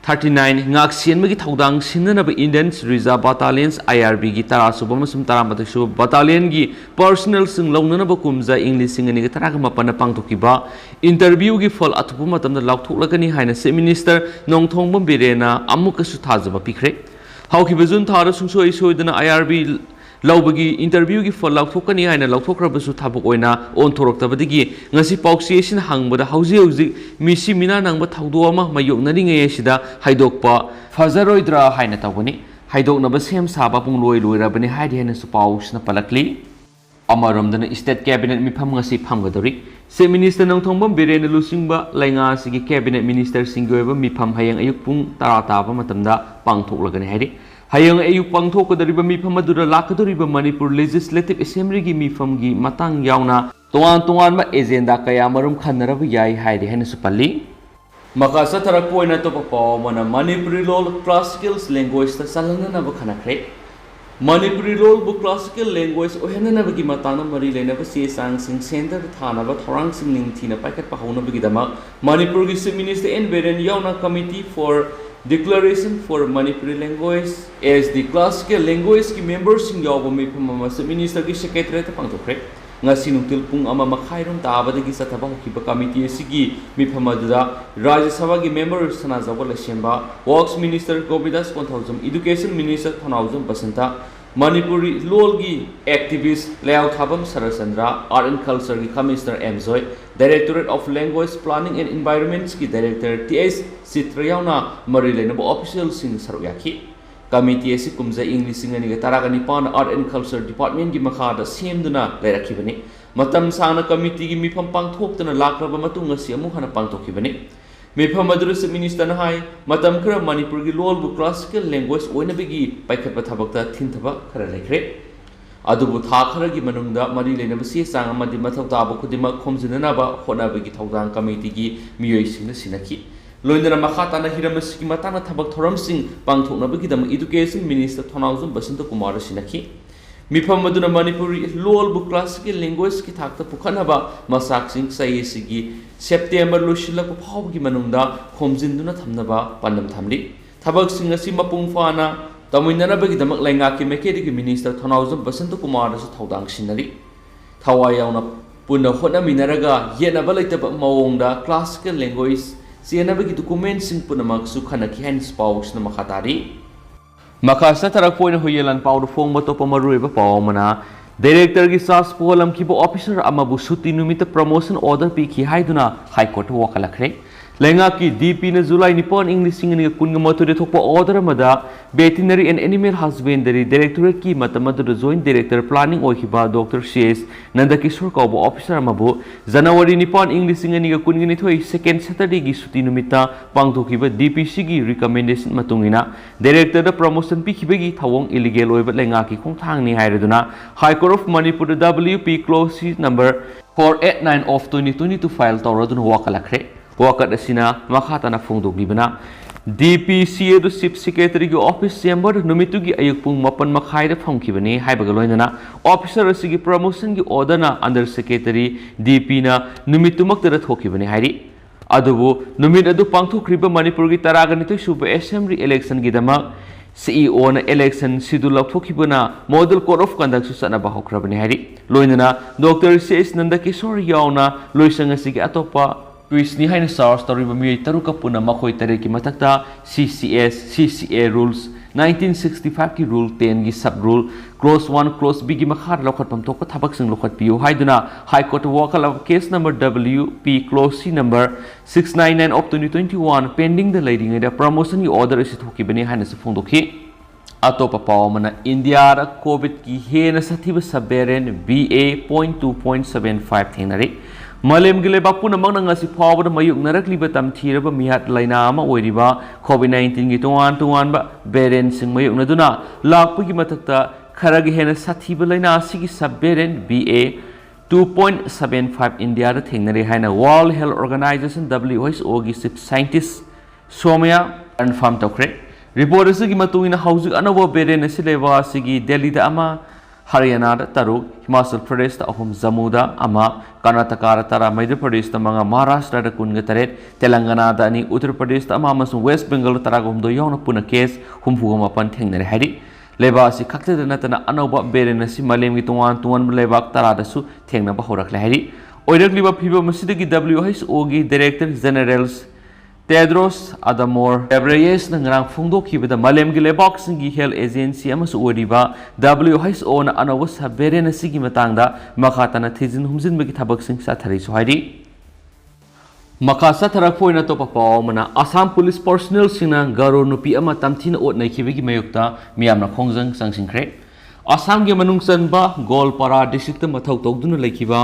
thirty nine ꯉꯥꯛ ꯁꯦꯟꯕꯒꯤ ꯊꯧꯗꯥꯡ ꯁꯤꯟꯅꯅꯕ Indian Reserve Battalions, I R Bꯒꯤ ꯇꯔꯥ ꯁꯨꯕ ꯑꯃꯁꯨꯡ ꯇꯔꯥꯃꯥꯊꯣꯏ ꯁꯨꯕ battalionꯒꯤ personnelꯁꯤꯡ ꯂꯧꯅꯅꯕ ꯀꯨꯝꯖꯥ ꯏꯪ ꯂꯤꯁꯤꯡ ꯑꯅꯤꯒ ꯇꯔꯥꯃꯥꯄꯟꯗ ꯄꯥꯡꯊꯣꯛꯈꯤꯕ interviewꯒꯤ ꯐꯜ ꯑꯊꯨꯕ ꯃꯇꯝꯗ ꯂꯥꯎꯊꯣꯛꯂꯒꯅꯤ ꯍꯥꯏꯅ Chief Minister ꯅꯣꯡꯊꯣꯝꯕꯝ ꯕꯤꯔꯦꯟꯅ ꯑꯃꯨꯛꯀꯁꯨ ꯊꯥꯖꯕ ꯄꯤꯈ꯭ꯔꯦ꯫ ꯍꯧꯈꯤꯕ June ꯊꯥꯗ ꯁꯨꯡꯁꯣꯏ ꯁꯣꯏꯗꯅ I R B ꯂꯧꯕꯒꯤ interviewꯒꯤ ꯐꯜ ꯂꯥꯎꯊꯣꯛꯀꯅꯤ ꯍꯥꯏꯅ ꯂꯧꯊꯣꯛꯈ꯭ꯔꯕꯁꯨ ꯊꯕꯛ ꯑꯣꯏꯅ ꯑꯣꯟꯊꯣꯔꯛꯇꯕꯗꯒꯤ ꯉꯁꯤ ꯄꯥꯎꯆꯦ ꯑꯁꯤꯅ ꯍꯪꯕꯗ ꯍꯧꯖꯤꯛ ꯍꯧꯖꯤꯛ ꯃꯤꯁꯤ ꯃꯤꯅꯥ ꯅꯪꯕ ꯊꯧꯗꯣꯛ ꯑꯃ ꯃꯥꯌꯣꯛꯅꯔꯤꯉꯩ ꯑꯁꯤꯗ ꯍꯥꯏꯗꯣꯛꯄ ꯐꯖꯔꯣꯏꯗ꯭ꯔꯥ ꯍꯥꯏꯅ ꯇꯧꯒꯅꯤ꯫ ꯍꯥꯏꯗꯣꯛꯅꯕ ꯁꯦꯝ ꯁꯥꯕ ꯄꯨꯡꯂꯣꯏ ꯂꯣꯏꯔꯕꯅꯤ ꯍꯥꯏꯔꯤ ꯍꯥꯏꯅꯁꯨ ꯄꯥꯎꯁꯤꯅ ꯄꯜꯂꯛꯂꯤ꯫ ꯑꯃꯔꯣꯝꯗꯅ State Cabinet ꯃꯤꯐꯝ ꯉꯁꯤ ꯐꯝꯒꯗꯧꯔꯤ꯫ Chief Minister ꯅꯣꯡꯊꯣꯝꯕꯝ ꯕꯤꯔꯦꯟꯅ ꯂꯨꯆꯤꯡꯕ ꯂꯩꯉꯥꯛ ꯑꯁꯤꯒꯤ Cabinet Ministerꯁꯤꯡꯒꯤ ꯑꯣꯏꯕ ꯃꯤꯐꯝ ꯍꯌꯦꯡ ꯑꯌꯨꯛ ꯄꯨꯡ ꯇꯔꯥ ꯇꯥꯕ ꯃꯇꯝꯗ ꯄꯥꯡꯊꯣꯛꯂꯒꯅꯤ ꯍꯥꯏꯔꯤ꯫ ꯍꯌꯦꯡ ꯑꯌꯨꯛ ꯄꯥꯡꯊꯣꯛꯀꯗꯧꯔꯤꯕ ꯃꯤꯐꯝ ꯑꯗꯨꯗ ꯂꯥꯛꯀꯗꯧꯔꯤꯕ ꯃꯅꯤꯄꯨꯔ Legislative Assemblyꯒꯤ ꯃꯤꯐꯝꯒꯤ ꯃꯇꯥꯡ ꯌꯥꯎꯅ ꯇꯣꯉꯥꯟ ꯇꯣꯉꯥꯟꯕ agenda ꯀꯌꯥ ꯃꯔꯨꯝ ꯈꯟꯅꯔꯕ ꯌꯥꯏ ꯍꯥꯏꯔꯤ ꯍꯥꯏꯅꯁꯨ ꯄꯜꯂꯤ꯫ ꯃꯈꯥ ꯆꯠꯊꯔꯛꯄ ꯑꯣꯏꯅ ꯑꯇꯣꯞꯄ ꯄꯥꯎ ꯑꯃꯅ ꯃꯅꯤꯄꯨꯔꯤ ꯂꯣꯜ classical languageꯇ ꯆꯜꯍꯟꯅꯅꯕ ꯈꯟꯅꯈ꯭ꯔꯦ꯫ ꯃꯅꯤꯄꯨꯔꯤ ꯂꯣꯜꯕꯨ classical language ꯑꯣꯏꯍꯟꯅꯅꯕꯒꯤ ꯃꯇꯥꯡꯗ ꯃꯔꯤ ꯂꯩꯅꯕ ꯆꯦ ꯆꯥꯡꯁꯤꯡ centreꯗ ꯊꯥꯅꯕ ꯊꯧꯔꯥꯡꯁꯤꯡ ꯅꯤꯡꯊꯤꯅ ꯄꯥꯏꯈꯠꯄ ꯍꯧꯅꯕꯒꯤꯗꯃꯛ ꯃꯅꯤꯄꯨꯔꯒꯤ Chief Minister ꯑꯦꯟ ꯕꯤꯔꯦꯟ ꯌꯥꯎꯅ Committee for Declaration for Manipuri Language as the Classical Languageꯀꯤ memberꯁꯤꯡ ꯌꯥꯎꯕ ꯃꯤꯐꯝ ꯑꯃ Chief Ministerꯒꯤ Secretariatꯇ ꯄꯥꯡꯊꯣꯛꯈ꯭ꯔꯦ꯫ ꯉꯁꯤ ꯅꯨꯡꯊꯤꯜ ꯄꯨꯡ ꯑꯃ ꯃꯈꯥꯏꯔꯣꯝ ꯇꯥꯕꯗꯒꯤ ꯆꯠꯊꯕ ꯍꯧꯈꯤꯕ committee ꯑꯁꯤꯒꯤ ꯃꯤꯐꯝ ꯑꯗꯨꯗ ꯔꯥꯖ꯭ꯌ ꯁꯚꯥꯒꯤ member ꯁꯅꯥꯖꯥꯎꯕ ꯂꯩꯁꯦꯝꯕ, Works Minister ꯒꯣꯕꯤꯟꯗꯥꯁ Konthoujam, Education Minister ꯊꯧꯅꯥꯎꯖꯝ ꯕꯁꯟꯇ, ꯃꯅꯤꯄꯨꯔꯤ ꯂꯣꯜꯒꯤ activist Leihaothabam Saratchandra, Art and Cultureꯒꯤ Commissioner M Joy, Directorate of Language Planning and Environmentꯀꯤ Director ꯇꯤ ꯑꯩꯆ ꯆꯤꯇ꯭ꯔ ꯌꯥꯎꯅ ꯃꯔꯤ ꯂꯩꯅꯕ officialꯁꯤꯡ ꯁꯔꯨꯛ ꯌꯥꯈꯤ꯫ Committee ꯑꯁꯤ ꯀꯨꯝꯖꯥ ꯏꯪ ꯂꯤꯁꯤꯡ ꯑꯅꯤꯒ ꯇꯔꯥꯒ ꯅꯤꯄꯥꯟ Art and Culture Departmentꯀꯤ ꯃꯈꯥꯗ ꯁꯦꯝꯗꯨꯅ ꯂꯩꯔꯛꯈꯤꯕꯅꯤ꯫ ꯃꯇꯝ ꯁꯥꯡꯅ committeeꯒꯤ ꯃꯤꯐꯝ ꯄꯥꯡꯊꯣꯛꯇꯅ ꯂꯥꯛꯂꯕ ꯃꯇꯨꯡ ꯉꯁꯤ ꯑꯃꯨꯛ ꯍꯟꯅ ꯄꯥꯡꯊꯣꯛꯈꯤꯕꯅꯤ꯫ ꯃꯤꯐꯝ ꯑꯗꯨꯗ Chief Ministerꯅ ꯍꯥꯏ, ꯃꯇꯝ ꯈꯔ ꯃꯅꯤꯄꯨꯔꯒꯤ ꯂꯣꯜꯕꯨ classical language ꯑꯣꯏꯅꯕꯒꯤ ꯄꯥꯏꯈꯠꯄ ꯊꯕꯛꯇ ꯊꯤꯡꯊꯕ ꯈꯔ ꯂꯩꯈ꯭ꯔꯦ꯫ ꯑꯗꯨꯕꯨ ꯊꯥ ꯈꯔꯒꯤ ꯃꯅꯨꯡꯗ ꯃꯔꯤ ꯂꯩꯅꯕ ꯆꯦ ꯆꯥꯡ ꯑꯃꯗꯤ ꯃꯊꯧ ꯇꯥꯕ ꯈꯨꯗꯤꯡꯃꯛ ꯈꯣꯝꯖꯤꯟꯅꯅꯕ ꯍꯣꯠꯅꯕꯒꯤ ꯊꯧꯗꯥꯡ committeeꯒꯤ ꯃꯤꯑꯣꯏꯁꯤꯡꯅ ꯁꯤꯟꯅꯈꯤ꯫ ꯂꯣꯏꯅꯅ ꯃꯈꯥ ꯇꯥꯅ ꯍꯤꯔꯝ ꯑꯁꯤꯒꯤ ꯃꯇꯥꯡꯗ ꯊꯕꯛ ꯊꯧꯔꯝꯁꯤꯡ ꯄꯥꯡꯊꯣꯛꯅꯕꯒꯤꯗꯃꯛ Education Minister ꯊꯧꯅꯥꯎꯖꯝ ꯕꯁꯟꯇ ꯀꯨꯃꯥꯔꯗ ꯁꯤꯟꯅꯈꯤ꯫ ꯃꯤꯐꯝ ꯑꯗꯨꯅ ꯃꯅꯤꯄꯨꯔꯤ ꯂꯣꯜꯕꯨ classical languageꯀꯤ ꯊꯥꯛꯇ ꯄꯨꯈꯠꯅꯕ ꯃꯆꯥꯛꯁꯤꯡ ꯆꯍꯤ ꯑꯁꯤꯒꯤ September ꯂꯣꯏꯁꯤꯜꯂꯛꯄ ꯐꯥꯎꯕꯒꯤ ꯃꯅꯨꯡꯗ ꯈꯣꯝꯖꯤꯟꯗꯨꯅ ꯊꯝꯅꯕ ꯄꯥꯟꯗꯝ ꯊꯝꯂꯤ꯫ ꯊꯕꯛꯁꯤꯡ ꯑꯁꯤ ꯃꯄꯨꯡ ꯐꯥꯅ ꯇꯧꯃꯤꯟꯅꯅꯕꯒꯤꯗꯃꯛ ꯂꯩꯉꯥꯛꯀꯤ ꯃꯥꯏꯀꯩꯗꯒꯤ Minister ꯊꯧꯅꯥꯎꯖꯝ ꯕꯁꯟꯇ ꯀꯨꯃꯥꯔꯗꯁꯨ ꯊꯧꯗꯥꯡ ꯁꯤꯟꯅꯔꯤ꯫ ꯊꯋꯥꯏ ꯌꯥꯎꯅ ꯄꯨꯟꯅ ꯍꯣꯠꯅꯃꯤꯟꯅꯔꯒ ꯌꯦꯠꯅꯕ ꯂꯩꯇꯕ ꯃꯑꯣꯡꯗ classical language ꯆꯦꯟꯅꯕꯒꯤ documentꯁꯤꯡ ꯄꯨꯝꯅꯃꯛꯁꯨ ꯈꯟꯅꯈꯤ ꯍꯥꯏꯅꯁꯨ ꯄꯥꯎꯁꯤꯅ ꯃꯈꯥ ꯇꯥꯔꯤ꯫ ꯃꯈꯥ ꯆꯠꯊꯔꯛꯄ ꯑꯣꯏꯅ ꯍꯨꯏꯌꯦꯟ ꯂꯥꯟꯄꯥꯎꯗ ꯐꯣꯡꯕ ꯑꯇꯣꯞꯄ ꯃꯔꯨꯑꯣꯏꯕ ꯄꯥꯎ ꯑꯃꯅ, Directorꯒꯤ charge ꯄꯨꯍꯜꯂꯝꯈꯤꯕ officer ꯑꯃꯕꯨ ꯁꯨꯇꯤ ꯅꯨꯃꯤꯠꯇ promotion order ꯄꯤꯈꯤ ꯍꯥꯏꯗꯨꯅ High Courtꯇ ꯋꯥꯀꯠꯂꯛꯈ꯭ꯔꯦ꯫ ꯂꯩꯉꯥꯛꯀꯤ ꯗꯤ ꯄꯤꯅ ꯖꯨꯂꯥꯏ ꯅꯤꯄꯥꯟ, ꯏꯪ ꯂꯤꯁꯤꯡ ꯑꯅꯤꯒ ꯀꯨꯟꯒ ꯃꯥꯊꯣꯏꯗ ꯊꯣꯛꯄ order ꯑꯃꯗ Veterinary and Animal Husbandry Directorateꯀꯤ ꯃꯇꯝ ꯑꯗꯨꯗ Joint Director Planning ꯑꯣꯏꯈꯤꯕ ꯗꯣꯛꯇꯔ ꯁꯤ ꯑꯦꯁ ꯅꯟꯗꯀꯤꯁꯣꯔ ꯀꯧꯕ officer ꯑꯃꯕꯨ ꯖꯅꯋꯥꯔꯤ ꯅꯤꯄꯥꯟ, ꯏꯪ ꯂꯤꯁꯤꯡ ꯑꯅꯤꯒ ꯀꯨꯟꯒ ꯅꯤꯊꯣꯏ, second Saturdayꯒꯤ ꯁꯨꯇꯤ ꯅꯨꯃꯤꯠꯇ ꯄꯥꯡꯊꯣꯛꯈꯤꯕ ꯗꯤ ꯄꯤ ꯁꯤꯒꯤ recommendation ꯃꯇꯨꯡ ꯏꯟꯅ Directorꯗ promotion ꯄꯤꯈꯤꯕꯒꯤ ꯊꯧꯑꯣꯡ illegal ꯑꯣꯏꯕ ꯂꯩꯉꯥꯛꯀꯤ ꯈꯣꯡꯊꯥꯡꯅꯤ ꯍꯥꯏꯔꯗꯨꯅ High Court of Manipurꯗ W P Clause C number four eight nine of twenty twenty-two file ꯇꯧꯔꯗꯨꯅ ꯋꯥꯀꯠꯂꯛꯈ꯭ꯔꯦ꯫ ꯋꯥꯀꯠ ꯑꯁꯤꯅ ꯃꯈꯥ ꯇꯥꯅ ꯐꯣꯡꯗꯣꯛꯂꯤꯕꯅ, ꯗꯤ ꯄꯤ ꯁꯤ ꯑꯗꯨ Chief Secretaryꯒꯤ office chamber ꯅꯨꯃꯤꯠꯇꯨꯒꯤ ꯑꯌꯨꯛ ꯄꯨꯡ ꯃꯥꯄꯟ ꯃꯈꯥꯏꯗ ꯐꯝꯈꯤꯕꯅꯤ ꯍꯥꯏꯕꯒ ꯂꯣꯏꯅꯅ officer ꯑꯁꯤꯒꯤ promotionꯒꯤ orderꯅ Under Secretary, ꯗꯤ ꯄꯤꯅ ꯅꯨꯃꯤꯠꯇꯨꯃꯛꯇꯗ ꯊꯣꯛꯈꯤꯕꯅꯤ ꯍꯥꯏꯔꯤ꯫ ꯑꯗꯨꯕꯨ ꯅꯨꯃꯤꯠ ꯑꯗꯨ ꯄꯥꯡꯊꯣꯛꯈ꯭ꯔꯤꯕ ꯃꯅꯤꯄꯨꯔꯒꯤ ꯇꯔꯥꯒ ꯅꯤꯊꯣꯏ ꯁꯨꯕ assembly electionꯒꯤꯗꯃꯛ C E Oꯅ election schedule ꯂꯧꯊꯣꯛꯈꯤꯕꯅ model code of conductꯁꯨ ꯆꯠꯅꯕ ꯍꯧꯈ꯭ꯔꯕꯅꯤ ꯍꯥꯏꯔꯤ꯫ ꯂꯣꯏꯅꯅ ꯗꯣꯛꯇꯔ ꯁꯤ ꯑꯦꯁ ꯅꯟꯗꯀꯤꯁꯣꯔ ꯌꯥꯎꯅ ꯂꯣꯏꯁꯪ ꯑꯁꯤꯒꯤ ꯑꯇꯣꯞꯄ priestꯅꯤ ꯍꯥꯏꯅ charge ꯇꯧꯔꯤꯕ ꯃꯤꯑꯣꯏ ꯇꯔꯨꯛꯀ ꯄꯨꯟꯅ ꯃꯈꯣꯏ ꯇꯔꯦꯠꯀꯤ ꯃꯊꯛꯇ C C S, C C A rules, nineteen sixty-fiveꯀꯤ rule tenꯒꯤ sub rule, clause one, clause Bꯒꯤ ꯃꯈꯥꯗ ꯂꯧꯈꯠꯐꯝ ꯊꯣꯛꯄ ꯊꯕꯛꯁꯤꯡ ꯂꯧꯈꯠꯄꯤꯌꯨ ꯍꯥꯏꯗꯨꯅ High Courtꯇ ꯋꯥꯀꯠꯂꯕ case number W P clause C number six nine nine of twenty twenty-one pendingꯗ ꯂꯩꯔꯤꯉꯩꯗ promotionꯒꯤ order ꯑꯁꯤ ꯊꯣꯛꯈꯤꯕꯅꯤ ꯍꯥꯏꯅꯁꯨ ꯐꯣꯡꯗꯣꯛꯈꯤ꯫ ꯑꯇꯣꯞꯄ ꯄꯥꯎ ꯑꯃꯅ, ꯏꯟꯗꯤꯌꯥꯗ COVIDꯀꯤ ꯍꯦꯟꯅ ꯁꯥꯊꯤꯕ sub variant B A point two point seven five ꯊꯦꯡꯅꯔꯤ꯫ ꯃꯥꯂꯦꯝꯒꯤ ꯂꯩꯕꯥꯛ ꯄꯨꯝꯅꯃꯛꯅ ꯉꯁꯤ ꯐꯥꯎꯕꯗ ꯃꯥꯌꯣꯛꯅꯔꯛꯂꯤꯕ ꯇꯝꯊꯤꯔꯕ ꯃꯤꯌꯥꯠ ꯂꯥꯏꯅꯥ ꯑꯃ ꯑꯣꯏꯔꯤꯕ COVID nineteenꯒꯤ ꯇꯣꯉꯥꯟ ꯇꯣꯉꯥꯟꯕ variantꯁꯤꯡ ꯃꯥꯌꯣꯛꯅꯗꯨꯅ ꯂꯥꯛꯄꯒꯤ ꯃꯊꯛꯇ ꯈꯔꯒ ꯍꯦꯟꯅ ꯁꯥꯊꯤꯕ ꯂꯥꯏꯅꯥ ꯑꯁꯤꯒꯤ sub variant B A two point seven five ꯏꯟꯗꯤꯌꯥꯗ ꯊꯦꯡꯅꯔꯦ ꯍꯥꯏꯅ World Health Organization, W H Oꯒꯤ chief scientist ꯁꯣꯃꯌꯥ confirm ꯇꯧꯈ꯭ꯔꯦ꯫ Report ꯑꯁꯤꯒꯤ ꯃꯇꯨꯡ ꯏꯟꯅ ꯍꯧꯖꯤꯛ ꯑꯅꯧꯕ variant ꯑꯁꯤ ꯂꯩꯕꯥꯛ ꯑꯁꯤꯒꯤ ꯗꯦꯜꯂꯤꯗ ꯑꯃ, ꯍꯔꯤꯌꯥꯅꯥꯗ ꯇꯔꯨꯛ, ꯍꯤꯃꯥꯆꯜ ꯄ꯭ꯔꯗꯦꯁꯇ ꯑꯍꯨꯝ, ꯖꯝꯃꯨꯗ ꯑꯃ, ꯀꯔꯅꯥꯇꯀꯥꯗ ꯇꯔꯥ, ꯃꯙ꯭ꯌ ꯄ꯭ꯔꯗꯦꯁꯇ ꯃꯉꯥ, ꯃꯍꯥꯔꯥꯁꯇ꯭ꯔꯗ ꯀꯨꯟꯒ ꯇꯔꯦꯠ, ꯇꯦꯂꯪꯒꯅꯥꯗ ꯑꯅꯤ, ꯎꯠꯇꯔ ꯄ꯭ꯔꯗꯦꯁꯇ ꯑꯃ ꯑꯃꯁꯨꯡ ꯋꯦꯁ ꯕꯦꯡꯒꯜꯗ ꯇꯔꯥꯒ ꯍꯨꯝꯗꯣꯏ ꯌꯥꯎꯅ ꯄꯨꯟꯅ case ꯍꯨꯝꯐꯨꯒ ꯃꯥꯄꯟ ꯊꯦꯡꯅꯔꯦ ꯍꯥꯏꯔꯤ꯫ ꯂꯩꯕꯥꯛ ꯑꯁꯤ ꯈꯛꯇꯗ ꯅꯠꯇꯅ ꯑꯅꯧꯕ variant ꯑꯁꯤ ꯃꯥꯂꯦꯝꯒꯤ ꯇꯣꯉꯥꯟ ꯇꯣꯉꯥꯟꯕ ꯂꯩꯕꯥꯛ ꯇꯔꯥꯗꯁꯨ ꯊꯦꯡꯅꯕ ꯍꯧꯔꯛꯂꯦ ꯍꯥꯏꯔꯤ꯫ ꯑꯣꯏꯔꯛꯂꯤꯕ ꯐꯤꯕꯝ ꯑꯁꯤꯗꯒꯤ W H Oꯒꯤ Director General Tedros Adhanom Ghebreyesusꯅ ꯉꯔꯥꯡ ꯐꯣꯡꯗꯣꯛꯈꯤꯕꯗ ꯃꯥꯂꯦꯝꯒꯤ ꯂꯩꯕꯥꯛꯁꯤꯡꯒꯤ health agency ꯑꯃꯁꯨ ꯑꯣꯏꯔꯤꯕ W H Oꯅ ꯑꯅꯧꯕ sub variant ꯑꯁꯤꯒꯤ ꯃꯇꯥꯡꯗ ꯃꯈꯥ ꯇꯥꯅ ꯊꯤꯖꯤꯟ ꯍꯨꯝꯖꯤꯟꯕꯒꯤ ꯊꯕꯛꯁꯤꯡ ꯆꯠꯊꯔꯤꯁꯨ ꯍꯥꯏꯔꯤ꯫ ꯃꯈꯥ ꯆꯠꯊꯔꯛꯄ ꯑꯣꯏꯅ ꯑꯇꯣꯞꯄ ꯄꯥꯎ ꯑꯃꯅ, ꯑꯁꯥꯝ ꯄꯨꯂꯤꯁ ꯄꯔꯁꯣꯅꯦꯜꯁꯤꯡꯅ ꯒꯥꯔꯣ ꯅꯨꯄꯤ ꯑꯃ ꯇꯝꯊꯤꯅ ꯑꯣꯠ ꯅꯩꯈꯤꯕꯒꯤ ꯃꯥꯌꯣꯛꯇ ꯃꯤꯌꯥꯝꯅ ꯈꯣꯡꯖꯪ ꯆꯪꯁꯤꯟꯈ꯭ꯔꯦ꯫ ꯑꯁꯥꯝꯒꯤ ꯃꯅꯨꯡ ꯆꯟꯕ ꯒꯣꯜꯄꯥꯔꯥ ꯗꯤꯁꯇ꯭ꯔꯤꯛꯇ ꯃꯊꯧ ꯇꯧꯗꯨꯅ ꯂꯩꯈꯤꯕ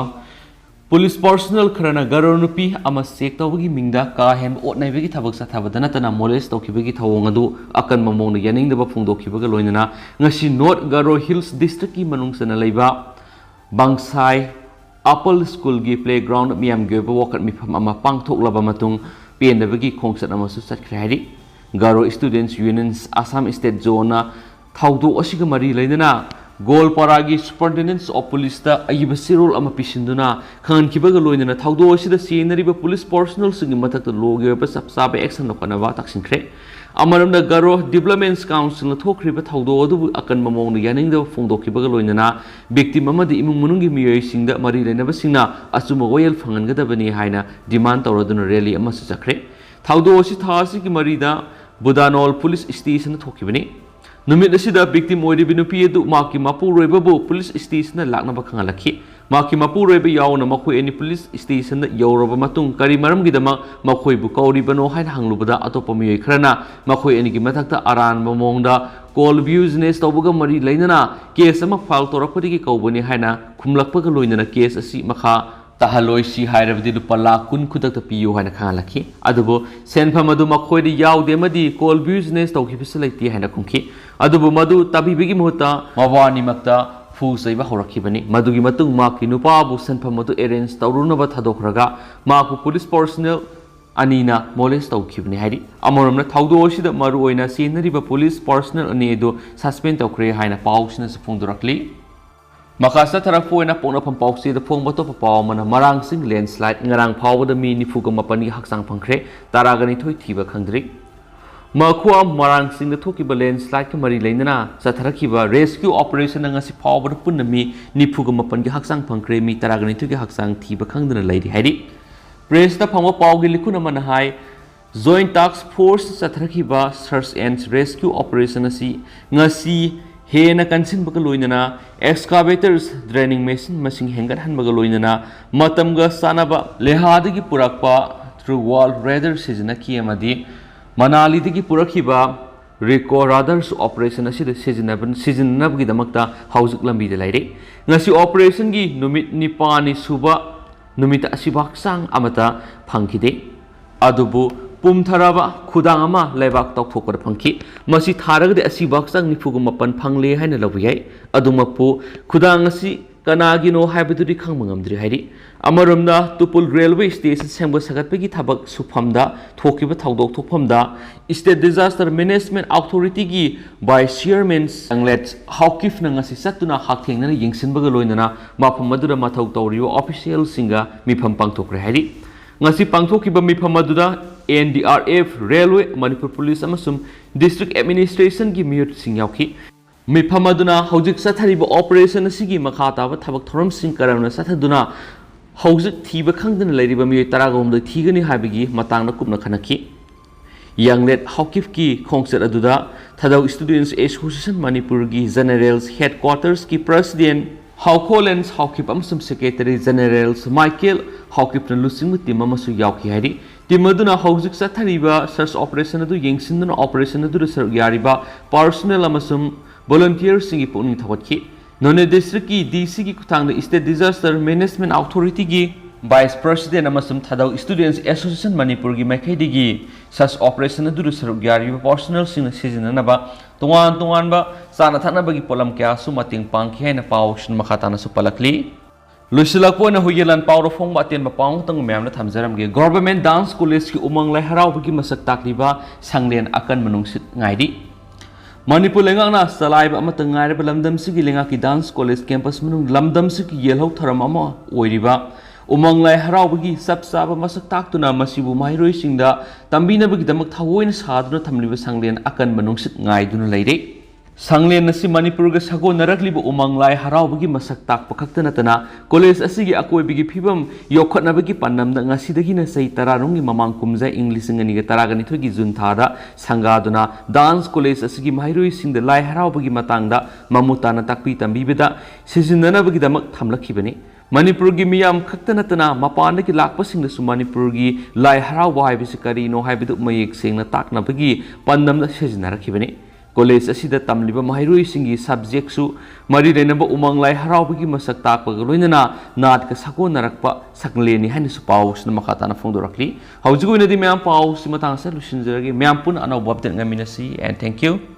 ꯄꯨꯂꯤꯁ ꯄꯔꯁꯣꯅꯦꯜ ꯈꯔꯅ ꯒꯥꯔꯣ ꯅꯨꯄꯤ ꯑꯃ ꯆꯦꯛ ꯇꯧꯕꯒꯤ ꯃꯤꯡꯗ ꯀꯥ ꯍꯦꯟꯕ ꯑꯣꯠ ꯅꯩꯕꯒꯤ ꯊꯕꯛ ꯆꯠꯊꯕꯗ ꯅꯠꯇꯅ ꯃꯣꯂꯦꯁ ꯇꯧꯈꯤꯕꯒꯤ ꯊꯧꯑꯣꯡ ꯑꯗꯨ ꯑꯀꯟꯕ ꯃꯑꯣꯡꯗ ꯌꯥꯅꯤꯡꯗꯕ ꯐꯣꯡꯗꯣꯛꯈꯤꯕꯒ ꯂꯣꯏꯅꯅ ꯉꯁꯤ ꯅꯣꯔꯠ ꯒꯥꯔꯣ ꯍꯤꯜꯁ ꯗꯤꯁꯇ꯭ꯔꯤꯛꯀꯤ ꯃꯅꯨꯡ ꯆꯟꯅ ꯂꯩꯕ ꯕꯪꯁꯥꯏ ꯑꯄꯜ ꯁ꯭ꯀꯨꯜꯒꯤ ꯄ꯭ꯂꯦꯒ꯭ꯔꯥꯎꯟꯗ ꯃꯤꯌꯥꯝꯒꯤ ꯑꯣꯏꯕ ꯋꯥꯀꯠ ꯃꯤꯐꯝ ꯑꯃ ꯄꯥꯡꯊꯣꯛꯂꯕ ꯃꯇꯨꯡ ꯄꯦꯟꯗꯕꯒꯤ ꯈꯣꯡꯆꯠ ꯑꯃꯁꯨ ꯆꯠꯈ꯭ꯔꯦ ꯍꯥꯏꯔꯤ꯫ ꯒꯥꯔꯣ ꯁ꯭ꯇꯨꯗꯦꯟꯠꯁ ꯌꯨꯅꯤꯌꯟ ꯑꯁꯥꯝ ꯁ꯭ꯇꯦꯠ ꯖꯣꯟꯅ ꯊꯧꯗꯣꯛ ꯑꯁꯤꯒ ꯃꯔꯤ ꯂꯩꯅꯅ ꯒꯣꯜꯄꯥꯔꯥꯒꯤ ꯁꯨꯄꯔꯤꯟꯇꯦꯟꯗꯦꯟꯠ ꯑꯣꯐ ꯄꯨꯂꯤꯁꯇ ꯑꯏꯕ ꯆꯦꯔꯣꯜ ꯑꯃ ꯄꯤꯁꯤꯟꯗꯨꯅ ꯈꯪꯍꯟꯈꯤꯕꯒ ꯂꯣꯏꯅꯅ ꯊꯧꯗꯣꯛ ꯑꯁꯤꯗ ꯆꯦꯟꯅꯔꯤꯕ ꯄꯨꯂꯤꯁ ꯄꯔꯁꯣꯅꯦꯜꯁꯤꯡꯒꯤ ꯃꯊꯛꯇ ꯂꯣꯒꯤ ꯑꯣꯏꯕ ꯆꯞ ꯆꯥꯕ ꯑꯦꯛꯁꯟ ꯂꯧꯈꯠꯅꯕ ꯇꯛꯁꯤꯟꯈ꯭ꯔꯦ꯫ ꯑꯃꯔꯣꯝꯗ ꯒꯥꯔꯣ ꯗꯤꯕ꯭ꯂꯞꯃꯦꯟꯠꯁ ꯀꯥꯎꯟꯁꯤꯜꯅ ꯊꯣꯛꯈ꯭ꯔꯤꯕ ꯊꯧꯗꯣꯛ ꯑꯗꯨꯕꯨ ꯑꯀꯟꯕ ꯃꯑꯣꯡꯗ ꯌꯥꯅꯤꯡꯗꯕ ꯐꯣꯡꯗꯣꯛꯈꯤꯕꯒ ꯂꯣꯏꯅꯅ ꯚꯤꯛꯇꯤꯝ ꯑꯃꯗꯤ ꯏꯃꯨꯡ ꯃꯅꯨꯡꯒꯤ ꯃꯤꯑꯣꯏꯁꯤꯡꯗ ꯃꯔꯤ ꯂꯩꯅꯕꯁꯤꯡꯅ ꯑꯆꯨꯝꯕ ꯋꯥꯌꯦꯜ ꯐꯪꯍꯟꯒꯗꯕꯅꯤ ꯍꯥꯏꯅ ꯗꯤꯃꯥꯟ ꯇꯧꯔꯗꯨꯅ ꯔꯦꯂꯤ ꯑꯃꯁꯨ ꯆꯠꯈ꯭ꯔꯦ꯫ ꯊꯧꯗꯣꯛ ꯑꯁꯤ ꯊꯥ ꯑꯁꯤꯒꯤ ꯃꯔꯤꯗ ꯕꯨꯗꯥꯅꯣꯜ ꯄꯨꯂꯤꯁ ꯁ꯭ꯇꯦꯁꯟꯗ ꯊꯣꯛꯈꯤꯕꯅꯤ꯫ ꯅꯨꯃꯤꯠ ꯑꯁꯤꯗ ꯚꯤꯛꯇꯤꯝ ꯑꯣꯏꯔꯤꯕ ꯅꯨꯄꯤ ꯑꯗꯨ ꯃꯍꯥꯛꯀꯤ ꯃꯄꯨꯔꯣꯏꯕꯕꯨ ꯄꯨꯂꯤꯁ ꯁ꯭ꯇꯦꯁꯟꯗ ꯂꯥꯛꯅꯕ ꯈꯪꯍꯜꯂꯛꯈꯤ꯫ ꯃꯍꯥꯛꯀꯤ ꯃꯄꯨꯔꯣꯏꯕ ꯌꯥꯎꯅ ꯃꯈꯣꯏ ꯑꯅꯤ ꯄꯨꯂꯤꯁ ꯁ꯭ꯇꯦꯁꯟꯗ ꯌꯧꯔꯕ ꯃꯇꯨꯡ ꯀꯔꯤ ꯃꯔꯝꯒꯤꯗꯃꯛ ꯃꯈꯣꯏꯕꯨ ꯀꯧꯔꯤꯕꯅꯣ ꯍꯥꯏꯅ ꯍꯪꯂꯨꯕꯗ ꯑꯇꯣꯞꯄ ꯃꯤꯑꯣꯏ ꯈꯔꯅ ꯃꯈꯣꯏ ꯑꯅꯤꯒꯤ ꯃꯊꯛꯇ ꯑꯔꯥꯟꯕ ꯃꯑꯣꯡꯗ ꯀꯣꯜ ꯕꯤꯖꯤꯅꯦꯁ ꯇꯧꯕꯒ ꯃꯔꯤ ꯂꯩꯅꯅ ꯀꯦꯁ ꯑꯃ ꯐꯥꯏꯜ ꯇꯧꯔꯛꯄꯗꯒꯤ ꯀꯧꯕꯅꯤ ꯍꯥꯏꯅ ꯈꯨꯝꯂꯛꯄꯒ ꯂꯣꯏꯅꯅ ꯀꯦꯁ ꯑꯁꯤ ꯃꯈꯥ ꯇꯥꯍꯜꯂꯣꯏꯁꯤ ꯍꯥꯏꯔꯕꯗꯤ ꯂꯨꯄꯥ ꯂꯥꯈ ꯀꯨꯟ ꯈꯨꯗꯛꯇ ꯄꯤꯌꯨ ꯍꯥꯏꯅ ꯈꯪꯍꯜꯂꯛꯈꯤ꯫ ꯑꯗꯨꯕꯨ ꯁꯦꯟꯐꯝ ꯑꯗꯨ ꯃꯈꯣꯏꯗ ꯌꯥꯎꯗꯦ ꯑꯃꯗꯤ ꯀꯣꯜ ꯕꯤꯖꯤꯅꯦꯁ ꯇꯧꯈꯤꯕꯁꯨ ꯂꯩꯇꯦ ꯍꯥꯏꯅ ꯈꯨꯝꯈꯤ꯫ ꯑꯗꯨꯕꯨ ꯃꯗꯨ ꯇꯥꯕꯤꯕꯒꯤ ꯃꯍꯨꯠꯇ ꯃꯕꯥꯅꯤꯃꯛꯇ ꯐꯨ ꯆꯩꯕ ꯍꯧꯔꯛꯈꯤꯕꯅꯤ꯫ ꯃꯗꯨꯒꯤ ꯃꯇꯨꯡ ꯃꯍꯥꯛꯀꯤ ꯅꯨꯄꯥꯕꯨ ꯁꯦꯟꯐꯝ ꯑꯗꯨ ꯑꯦꯔꯦꯟꯖ ꯇꯧꯔꯨꯅꯕ ꯊꯥꯗꯣꯛꯈ꯭ꯔꯒ ꯃꯍꯥꯛꯄꯨ ꯄꯨꯂꯤꯁ ꯄꯔꯁꯣꯅꯦꯜ ꯑꯅꯤꯅ ꯃꯣꯂꯦꯁ ꯇꯧꯈꯤꯕꯅꯤ ꯍꯥꯏꯔꯤ꯫ ꯑꯃꯔꯣꯝꯗ ꯊꯧꯗꯣꯛ ꯑꯁꯤꯗ ꯃꯔꯨꯑꯣꯏꯅ ꯆꯦꯟꯅꯔꯤꯕ ꯄꯨꯂꯤꯁ ꯄꯔꯁꯣꯅꯦꯜ ꯑꯅꯤ ꯑꯗꯨ ꯁꯁꯄꯦꯟ ꯇꯧꯈ꯭ꯔꯦ ꯍꯥꯏꯅ ꯄꯥꯎꯁꯤꯅꯁꯨ ꯐꯣꯡꯗꯣꯔꯛꯂꯤ꯫ ꯃꯈꯥ ꯆꯠꯊꯔꯛꯄ ꯑꯣꯏꯅ ꯄꯣꯛꯅꯐꯝ ꯄꯥꯎꯆꯦꯗ ꯐꯣꯡꯕ ꯑꯇꯣꯞꯄ ꯄꯥꯎ ꯑꯃꯅ, ꯃꯔꯥꯡꯁꯤꯡ ꯂꯦꯟꯁ꯭ꯂꯥꯏꯠ, ꯉꯔꯥꯡ ꯐꯥꯎꯕꯗ ꯃꯤ ꯅꯤꯐꯨꯒ ꯃꯥꯄꯟꯒꯤ ꯍꯛꯆꯥꯡ ꯐꯪꯈ꯭ꯔꯦ, ꯇꯔꯥꯒ ꯅꯤꯊꯣꯏ ꯊꯤꯕ ꯈꯪꯗ꯭ꯔꯤ꯫ ꯃꯈꯨꯋꯥ ꯃꯔꯥꯡꯁꯤꯡꯗ ꯊꯣꯛꯈꯤꯕ ꯂꯦꯟꯁ꯭ꯂꯥꯏꯠꯀ ꯃꯔꯤ ꯂꯩꯅꯅ ꯆꯠꯊꯔꯛꯈꯤꯕ ꯔꯦꯁꯀ꯭ꯌꯨ ꯑꯣꯄꯔꯦꯁꯟꯗ ꯉꯁꯤ ꯐꯥꯎꯕꯗ ꯄꯨꯟꯅ ꯃꯤ ꯅꯤꯐꯨꯒ ꯃꯥꯄꯟꯒꯤ ꯍꯛꯆꯥꯡ ꯐꯪꯈ꯭ꯔꯦ, ꯃꯤ ꯇꯔꯥꯒ ꯅꯤꯊꯣꯏꯒꯤ ꯍꯛꯆꯥꯡ ꯊꯤꯕ ꯈꯪꯗꯅ ꯂꯩꯔꯤ ꯍꯥꯏꯔꯤ꯫ ꯄ꯭ꯔꯦꯁꯇ ꯐꯪꯕ ꯄꯥꯎꯒꯤ ꯂꯤꯈꯨꯟ ꯑꯃꯅ ꯍꯥꯏ, ꯖꯣꯏꯟꯠ ꯇꯥꯁꯛ ꯐꯣꯔꯁ ꯆꯠꯊꯔꯛꯈꯤꯕ ꯁꯔꯆ ꯑꯦꯟ ꯔꯦꯁꯀ꯭ꯌꯨ ꯑꯣꯄꯔꯦꯁꯟ ꯑꯁꯤ ꯉꯁꯤ ꯍꯦꯟꯅ ꯀꯟꯁꯤꯟꯕꯒ ꯂꯣꯏꯅꯅ ꯑꯦꯛꯁꯀꯥꯚꯦꯇꯔꯁ, ꯗ꯭ꯔꯦꯅꯤꯡ ꯃꯦꯁꯤꯟ ꯃꯁꯤꯡ ꯍꯦꯟꯒꯠꯍꯟꯕꯒ ꯂꯣꯏꯅꯅ ꯃꯇꯝꯒ ꯆꯥꯟꯅꯕ ꯂꯦꯍꯥꯗꯒꯤ ꯄꯨꯔꯛꯄ True World Radar ꯁꯤꯖꯤꯟꯅꯈꯤ ꯑꯃꯗꯤ ꯃꯅꯥꯂꯤꯗꯒꯤ ꯄꯨꯔꯛꯈꯤꯕ Rico Radars operation ꯑꯁꯤꯗ ꯁꯤꯖꯤꯟꯅꯕ-, ꯁꯤꯖꯤꯟꯅꯅꯕꯒꯤꯗꯃꯛꯇ ꯍꯧꯖꯤꯛ ꯂꯝꯕꯤꯗ ꯂꯩꯔꯤ꯫ ꯉꯁꯤ operationꯒꯤ ꯅꯨꯃꯤꯠ ꯅꯤꯄꯥꯜꯅꯤ ꯁꯨꯕ ꯅꯨꯃꯤꯠꯇ ꯑꯁꯤꯕ ꯍꯛꯆꯥꯡ ꯑꯃꯠꯇ ꯐꯪꯈꯤꯗꯦ꯫ ꯑꯗꯨꯕꯨ ꯄꯨꯝꯊꯔꯕ ꯈꯨꯗꯥꯡ ꯑꯃ ꯂꯩꯕꯥꯛ ꯇꯧꯊꯣꯛꯄꯗ ꯐꯪꯈꯤ꯫ ꯃꯁꯤ ꯊꯥꯔꯒꯗꯤ ꯑꯁꯤꯕ ꯍꯛꯆꯥꯡ ꯅꯤꯐꯨꯒ ꯃꯥꯄꯟ ꯐꯪꯂꯦ ꯍꯥꯏꯅ ꯂꯧꯕ ꯌꯥꯏ꯫ ꯑꯗꯨꯃꯛꯄꯨ ꯈꯨꯗꯥꯡ ꯑꯁꯤ ꯀꯅꯥꯒꯤꯅꯣ ꯍꯥꯏꯕꯗꯨꯗꯤ ꯈꯪꯕ ꯉꯝꯗ꯭ꯔꯤ ꯍꯥꯏꯔꯤ꯫ ꯑꯃꯔꯣꯝꯗ ꯇꯨꯄꯨꯜ railway station ꯁꯦꯝꯒꯠ ꯁꯥꯒꯠꯄꯒꯤ ꯊꯕꯛ ꯁꯨꯐꯝꯗ ꯊꯣꯛꯈꯤꯕ ꯊꯧꯗꯣꯛ ꯊꯣꯛꯐꯝꯗ State Disaster Management Authorityꯒꯤ vice chairman ꯌꯪꯂꯦꯠ ꯍꯥꯎꯀꯤꯐꯅ ꯉꯁꯤ ꯆꯠꯇꯨꯅ ꯍꯛꯊꯦꯡꯅꯅ ꯌꯦꯡꯁꯤꯟꯕꯒ ꯂꯣꯏꯅꯅ ꯃꯐꯝ ꯑꯗꯨꯗ ꯃꯊꯧ ꯇꯧꯔꯤꯕ officialꯁꯤꯡꯒ ꯃꯤꯐꯝ ꯄꯥꯡꯊꯣꯛꯈ꯭ꯔꯦ ꯍꯥꯏꯔꯤ꯫ ꯉꯁꯤ ꯄꯥꯡꯊꯣꯛꯈꯤꯕ ꯃꯤꯐꯝ ꯑꯗꯨꯗ N D R F, railway, Manipur police ꯑꯃꯁꯨꯡ district administrationꯒꯤ ꯃꯤꯑꯣꯏꯁꯤꯡ ꯌꯥꯎꯈꯤ꯫ ꯃꯤꯐꯝ ꯑꯗꯨꯅ ꯍꯧꯖꯤꯛ ꯆꯠꯊꯔꯤꯕ operation ꯑꯁꯤꯒꯤ ꯃꯈꯥ ꯇꯥꯕ ꯊꯕꯛ ꯊꯧꯔꯝꯁꯤꯡ ꯀꯔꯝꯅ ꯆꯠꯊꯗꯨꯅ ꯍꯧꯖꯤꯛ ꯊꯤꯕ ꯈꯪꯗꯅ ꯂꯩꯔꯤꯕ ꯃꯤꯑꯣꯏ ꯇꯔꯥꯒ ꯍꯨꯝꯗꯣꯏ ꯊꯤꯒꯅꯤ ꯍꯥꯏꯕꯒꯤ ꯃꯇꯥꯡꯗ ꯀꯨꯞꯅ ꯈꯟꯅꯈꯤ꯫ ꯌꯪꯂꯦꯠ ꯍꯥꯎꯀꯤꯐꯀꯤ ꯈꯣꯡꯆꯠ ꯑꯗꯨꯗ ꯊꯥꯗꯧ Students Association ꯃꯅꯤꯄꯨꯔꯒꯤ General Headquartersꯀꯤ President ꯍꯥꯎꯈꯣꯂꯦꯟ ꯍꯥꯎꯀꯤꯞ ꯑꯃꯁꯨꯡ Secretary General ꯃꯥꯏꯀꯦꯜ ꯍꯥꯎꯀꯤꯞꯅ ꯂꯨꯆꯤꯡꯕ team ꯑꯃꯁꯨ ꯌꯥꯎꯈꯤ ꯍꯥꯏꯔꯤ꯫ Team ꯑꯗꯨꯅ ꯍꯧꯖꯤꯛ ꯆꯠꯊꯔꯤꯕ search operation ꯑꯗꯨ ꯌꯦꯡꯁꯤꯟꯗꯨꯅ operation ꯑꯗꯨꯗ ꯁꯔꯨꯛ ꯌꯥꯔꯤꯕ personnel ꯑꯃꯁꯨꯡ volunteerꯁꯤꯡꯒꯤ ꯄꯨꯛꯅꯤꯡ ꯊꯧꯒꯠꯈꯤ꯫ ꯅꯣꯅꯦ districtꯀꯤ DCꯒꯤ ꯈꯨꯠꯊꯥꯡꯗ State Disaster Management Authorityꯒꯤ vice president ꯑꯃꯁꯨꯡ ꯊꯥꯗꯧ Students Association ꯃꯅꯤꯄꯨꯔꯒꯤ ꯃꯥꯏꯀꯩꯗꯒꯤ search operation ꯑꯗꯨꯗ ꯁꯔꯨꯛ ꯌꯥꯔꯤꯕ personnelꯁꯤꯡꯅ ꯁꯤꯖꯤꯟꯅꯅꯕ ꯇꯣꯉꯥꯟ ꯇꯣꯉꯥꯟꯕ ꯆꯥꯅ ꯊꯛꯅꯕꯒꯤ ꯄꯣꯠꯂꯝ ꯀꯌꯥꯁꯨ ꯃꯇꯦꯡ ꯄꯥꯡꯈꯤ ꯍꯥꯏꯅ ꯄꯥꯎꯁꯤꯡ ꯃꯈꯥ ꯇꯥꯅꯁꯨ ꯄꯜꯂꯛꯂꯤ꯫ ꯂꯣꯏꯁꯤꯜꯂꯛꯄ ꯑꯣꯏꯅ ꯍꯨꯏꯒꯦ ꯂꯥꯟ ꯄꯥꯎꯗ ꯐꯣꯡꯕ ꯑꯇꯦꯟꯕ ꯄꯥꯎ ꯑꯃꯇꯪ ꯃꯌꯥꯝꯗ ꯊꯝꯖꯔꯝꯒꯦ꯫ Government Dance Collegeꯀꯤ ꯎꯃꯪ ꯂꯥꯏ ꯍꯔꯥꯎꯕꯒꯤ ꯃꯁꯛ ꯇꯥꯛꯂꯤꯕ ꯁꯪꯂꯦꯟ ꯑꯀꯟꯕ ꯅꯨꯡꯁꯤꯠ ꯉꯥꯏꯔꯤ꯫ ꯃꯅꯤꯄꯨꯔ ꯂꯩꯉꯥꯛꯅ ꯆꯂꯥꯏꯕ ꯑꯃꯠꯇ ꯉꯥꯏꯔꯕ ꯂꯝꯗꯝꯁꯤꯒꯤ ꯂꯩꯉꯥꯛꯀꯤ dance college campus ꯃꯅꯨꯡ ꯂꯝꯗꯝꯁꯤꯒꯤ ꯌꯦꯜꯍꯧ ꯊꯧꯔꯝ ꯑꯃ ꯑꯣꯏꯔꯤꯕ ꯎꯃꯪ ꯂꯥꯏ ꯍꯔꯥꯎꯕꯒꯤ ꯆꯞ ꯆꯥꯕ ꯃꯁꯛ ꯇꯥꯛꯇꯨꯅ ꯃꯁꯤꯕꯨ ꯃꯍꯩꯔꯣꯏꯁꯤꯡꯗ ꯇꯝꯕꯤꯅꯕꯒꯤꯗꯃꯛ ꯊꯑꯣꯏꯅ ꯁꯥꯗꯨꯅ ꯊꯝꯂꯤꯕ ꯁꯪꯂꯦꯟ ꯑꯀꯟꯕ ꯅꯨꯡꯁꯤꯠ ꯉꯥꯏꯗꯨꯅ ꯂꯩꯔꯦ꯫ ꯁꯪꯂꯦꯟ ꯑꯁꯤ ꯃꯅꯤꯄꯨꯔꯒ ꯁꯥꯒꯣꯟꯅꯔꯛꯂꯤꯕ ꯎꯃꯪ ꯂꯥꯏ ꯍꯔꯥꯎꯕꯒꯤ ꯃꯁꯛ ꯇꯥꯛꯄ ꯈꯛꯇ ꯅꯠꯇꯅ college ꯑꯁꯤꯒꯤ ꯑꯀꯣꯏꯕꯒꯤ ꯐꯤꯕꯝ ꯌꯣꯛꯈꯠꯅꯕꯒꯤ ꯄꯥꯟꯗꯝꯗ ꯉꯁꯤꯗꯒꯤꯅ ꯆꯍꯤ ꯇꯔꯥꯔꯣꯝꯒꯤ ꯃꯃꯥꯡ ꯀꯨꯝꯖꯥ ꯏꯪ ꯂꯤꯁꯤꯡ ꯑꯅꯤꯒ ꯇꯔꯥꯒ ꯅꯤꯊꯣꯏꯒꯤ June ꯊꯥꯗ ꯁꯪꯒꯥꯗꯨꯅ dance college ꯑꯁꯤꯒꯤ ꯃꯍꯩꯔꯣꯏꯁꯤꯡꯗ ꯂꯥꯏ ꯍꯔꯥꯎꯕꯒꯤ ꯃꯇꯥꯡꯗ ꯃꯃꯨꯠ ꯇꯥꯅ ꯇꯥꯛꯄꯤ ꯇꯝꯕꯤꯕꯗ ꯁꯤꯖꯤꯟꯅꯅꯕꯒꯤꯗꯃꯛ ꯊꯝꯂꯛꯈꯤꯕꯅꯤ꯫ ꯃꯅꯤꯄꯨꯔꯒꯤ ꯃꯤꯌꯥꯝ ꯈꯛꯇ ꯅꯠꯇꯅ ꯃꯄꯥꯟꯗꯒꯤ ꯂꯥꯛꯄꯁꯤꯡꯗꯁꯨ ꯃꯅꯤꯄꯨꯔꯒꯤ ꯂꯥꯏ ꯍꯔꯥꯎꯕ ꯍꯥꯏꯕꯁꯤ ꯀꯔꯤꯅꯣ ꯍꯥꯏꯕꯗꯨ ꯃꯌꯦꯛ ꯁꯦꯡꯅ ꯇꯥꯛꯅꯕꯒꯤ ꯄꯥꯟꯗꯝꯗ ꯁꯤꯖꯤꯟꯅꯔꯛꯈꯤꯕꯅꯤ꯫ ꯀꯣꯂꯦꯖ ꯑꯁꯤꯗ ꯇꯝꯂꯤꯕ ꯃꯍꯩꯔꯣꯏꯁꯤꯡꯒꯤ ꯁꯕꯖꯦꯛꯁꯨ ꯃꯔꯤ ꯂꯩꯅꯕ ꯎꯃꯪ ꯂꯥꯏ ꯍꯔꯥꯎꯕꯒꯤ ꯃꯁꯛ ꯇꯥꯛꯄꯒ ꯂꯣꯏꯅꯅ ꯅꯥꯠꯀ ꯁꯥꯒꯣꯟꯅꯔꯛꯄ ꯁꯛꯂꯦꯟꯅꯤ ꯍꯥꯏꯅꯁꯨ ꯄꯥꯎꯁꯤꯅ ꯃꯈꯥ ꯇꯥꯅ ꯐꯣꯡꯗꯣꯔꯛꯂꯤ꯫ ꯍꯧꯖꯤꯛ ꯑꯣꯏꯅꯗꯤ ꯃꯌꯥꯝ ꯄꯥꯎꯁꯤ ꯃꯇꯥꯡ ꯑꯁꯤꯗ ꯂꯣꯏꯁꯤꯟꯖꯔꯒꯦ꯫ ꯃꯌꯥꯝ ꯄꯨꯟꯅ ꯑꯅꯧꯕ ꯑꯞꯗꯦꯠ ꯉꯥꯏꯃꯤꯟꯅꯁꯤ꯫ And thank you.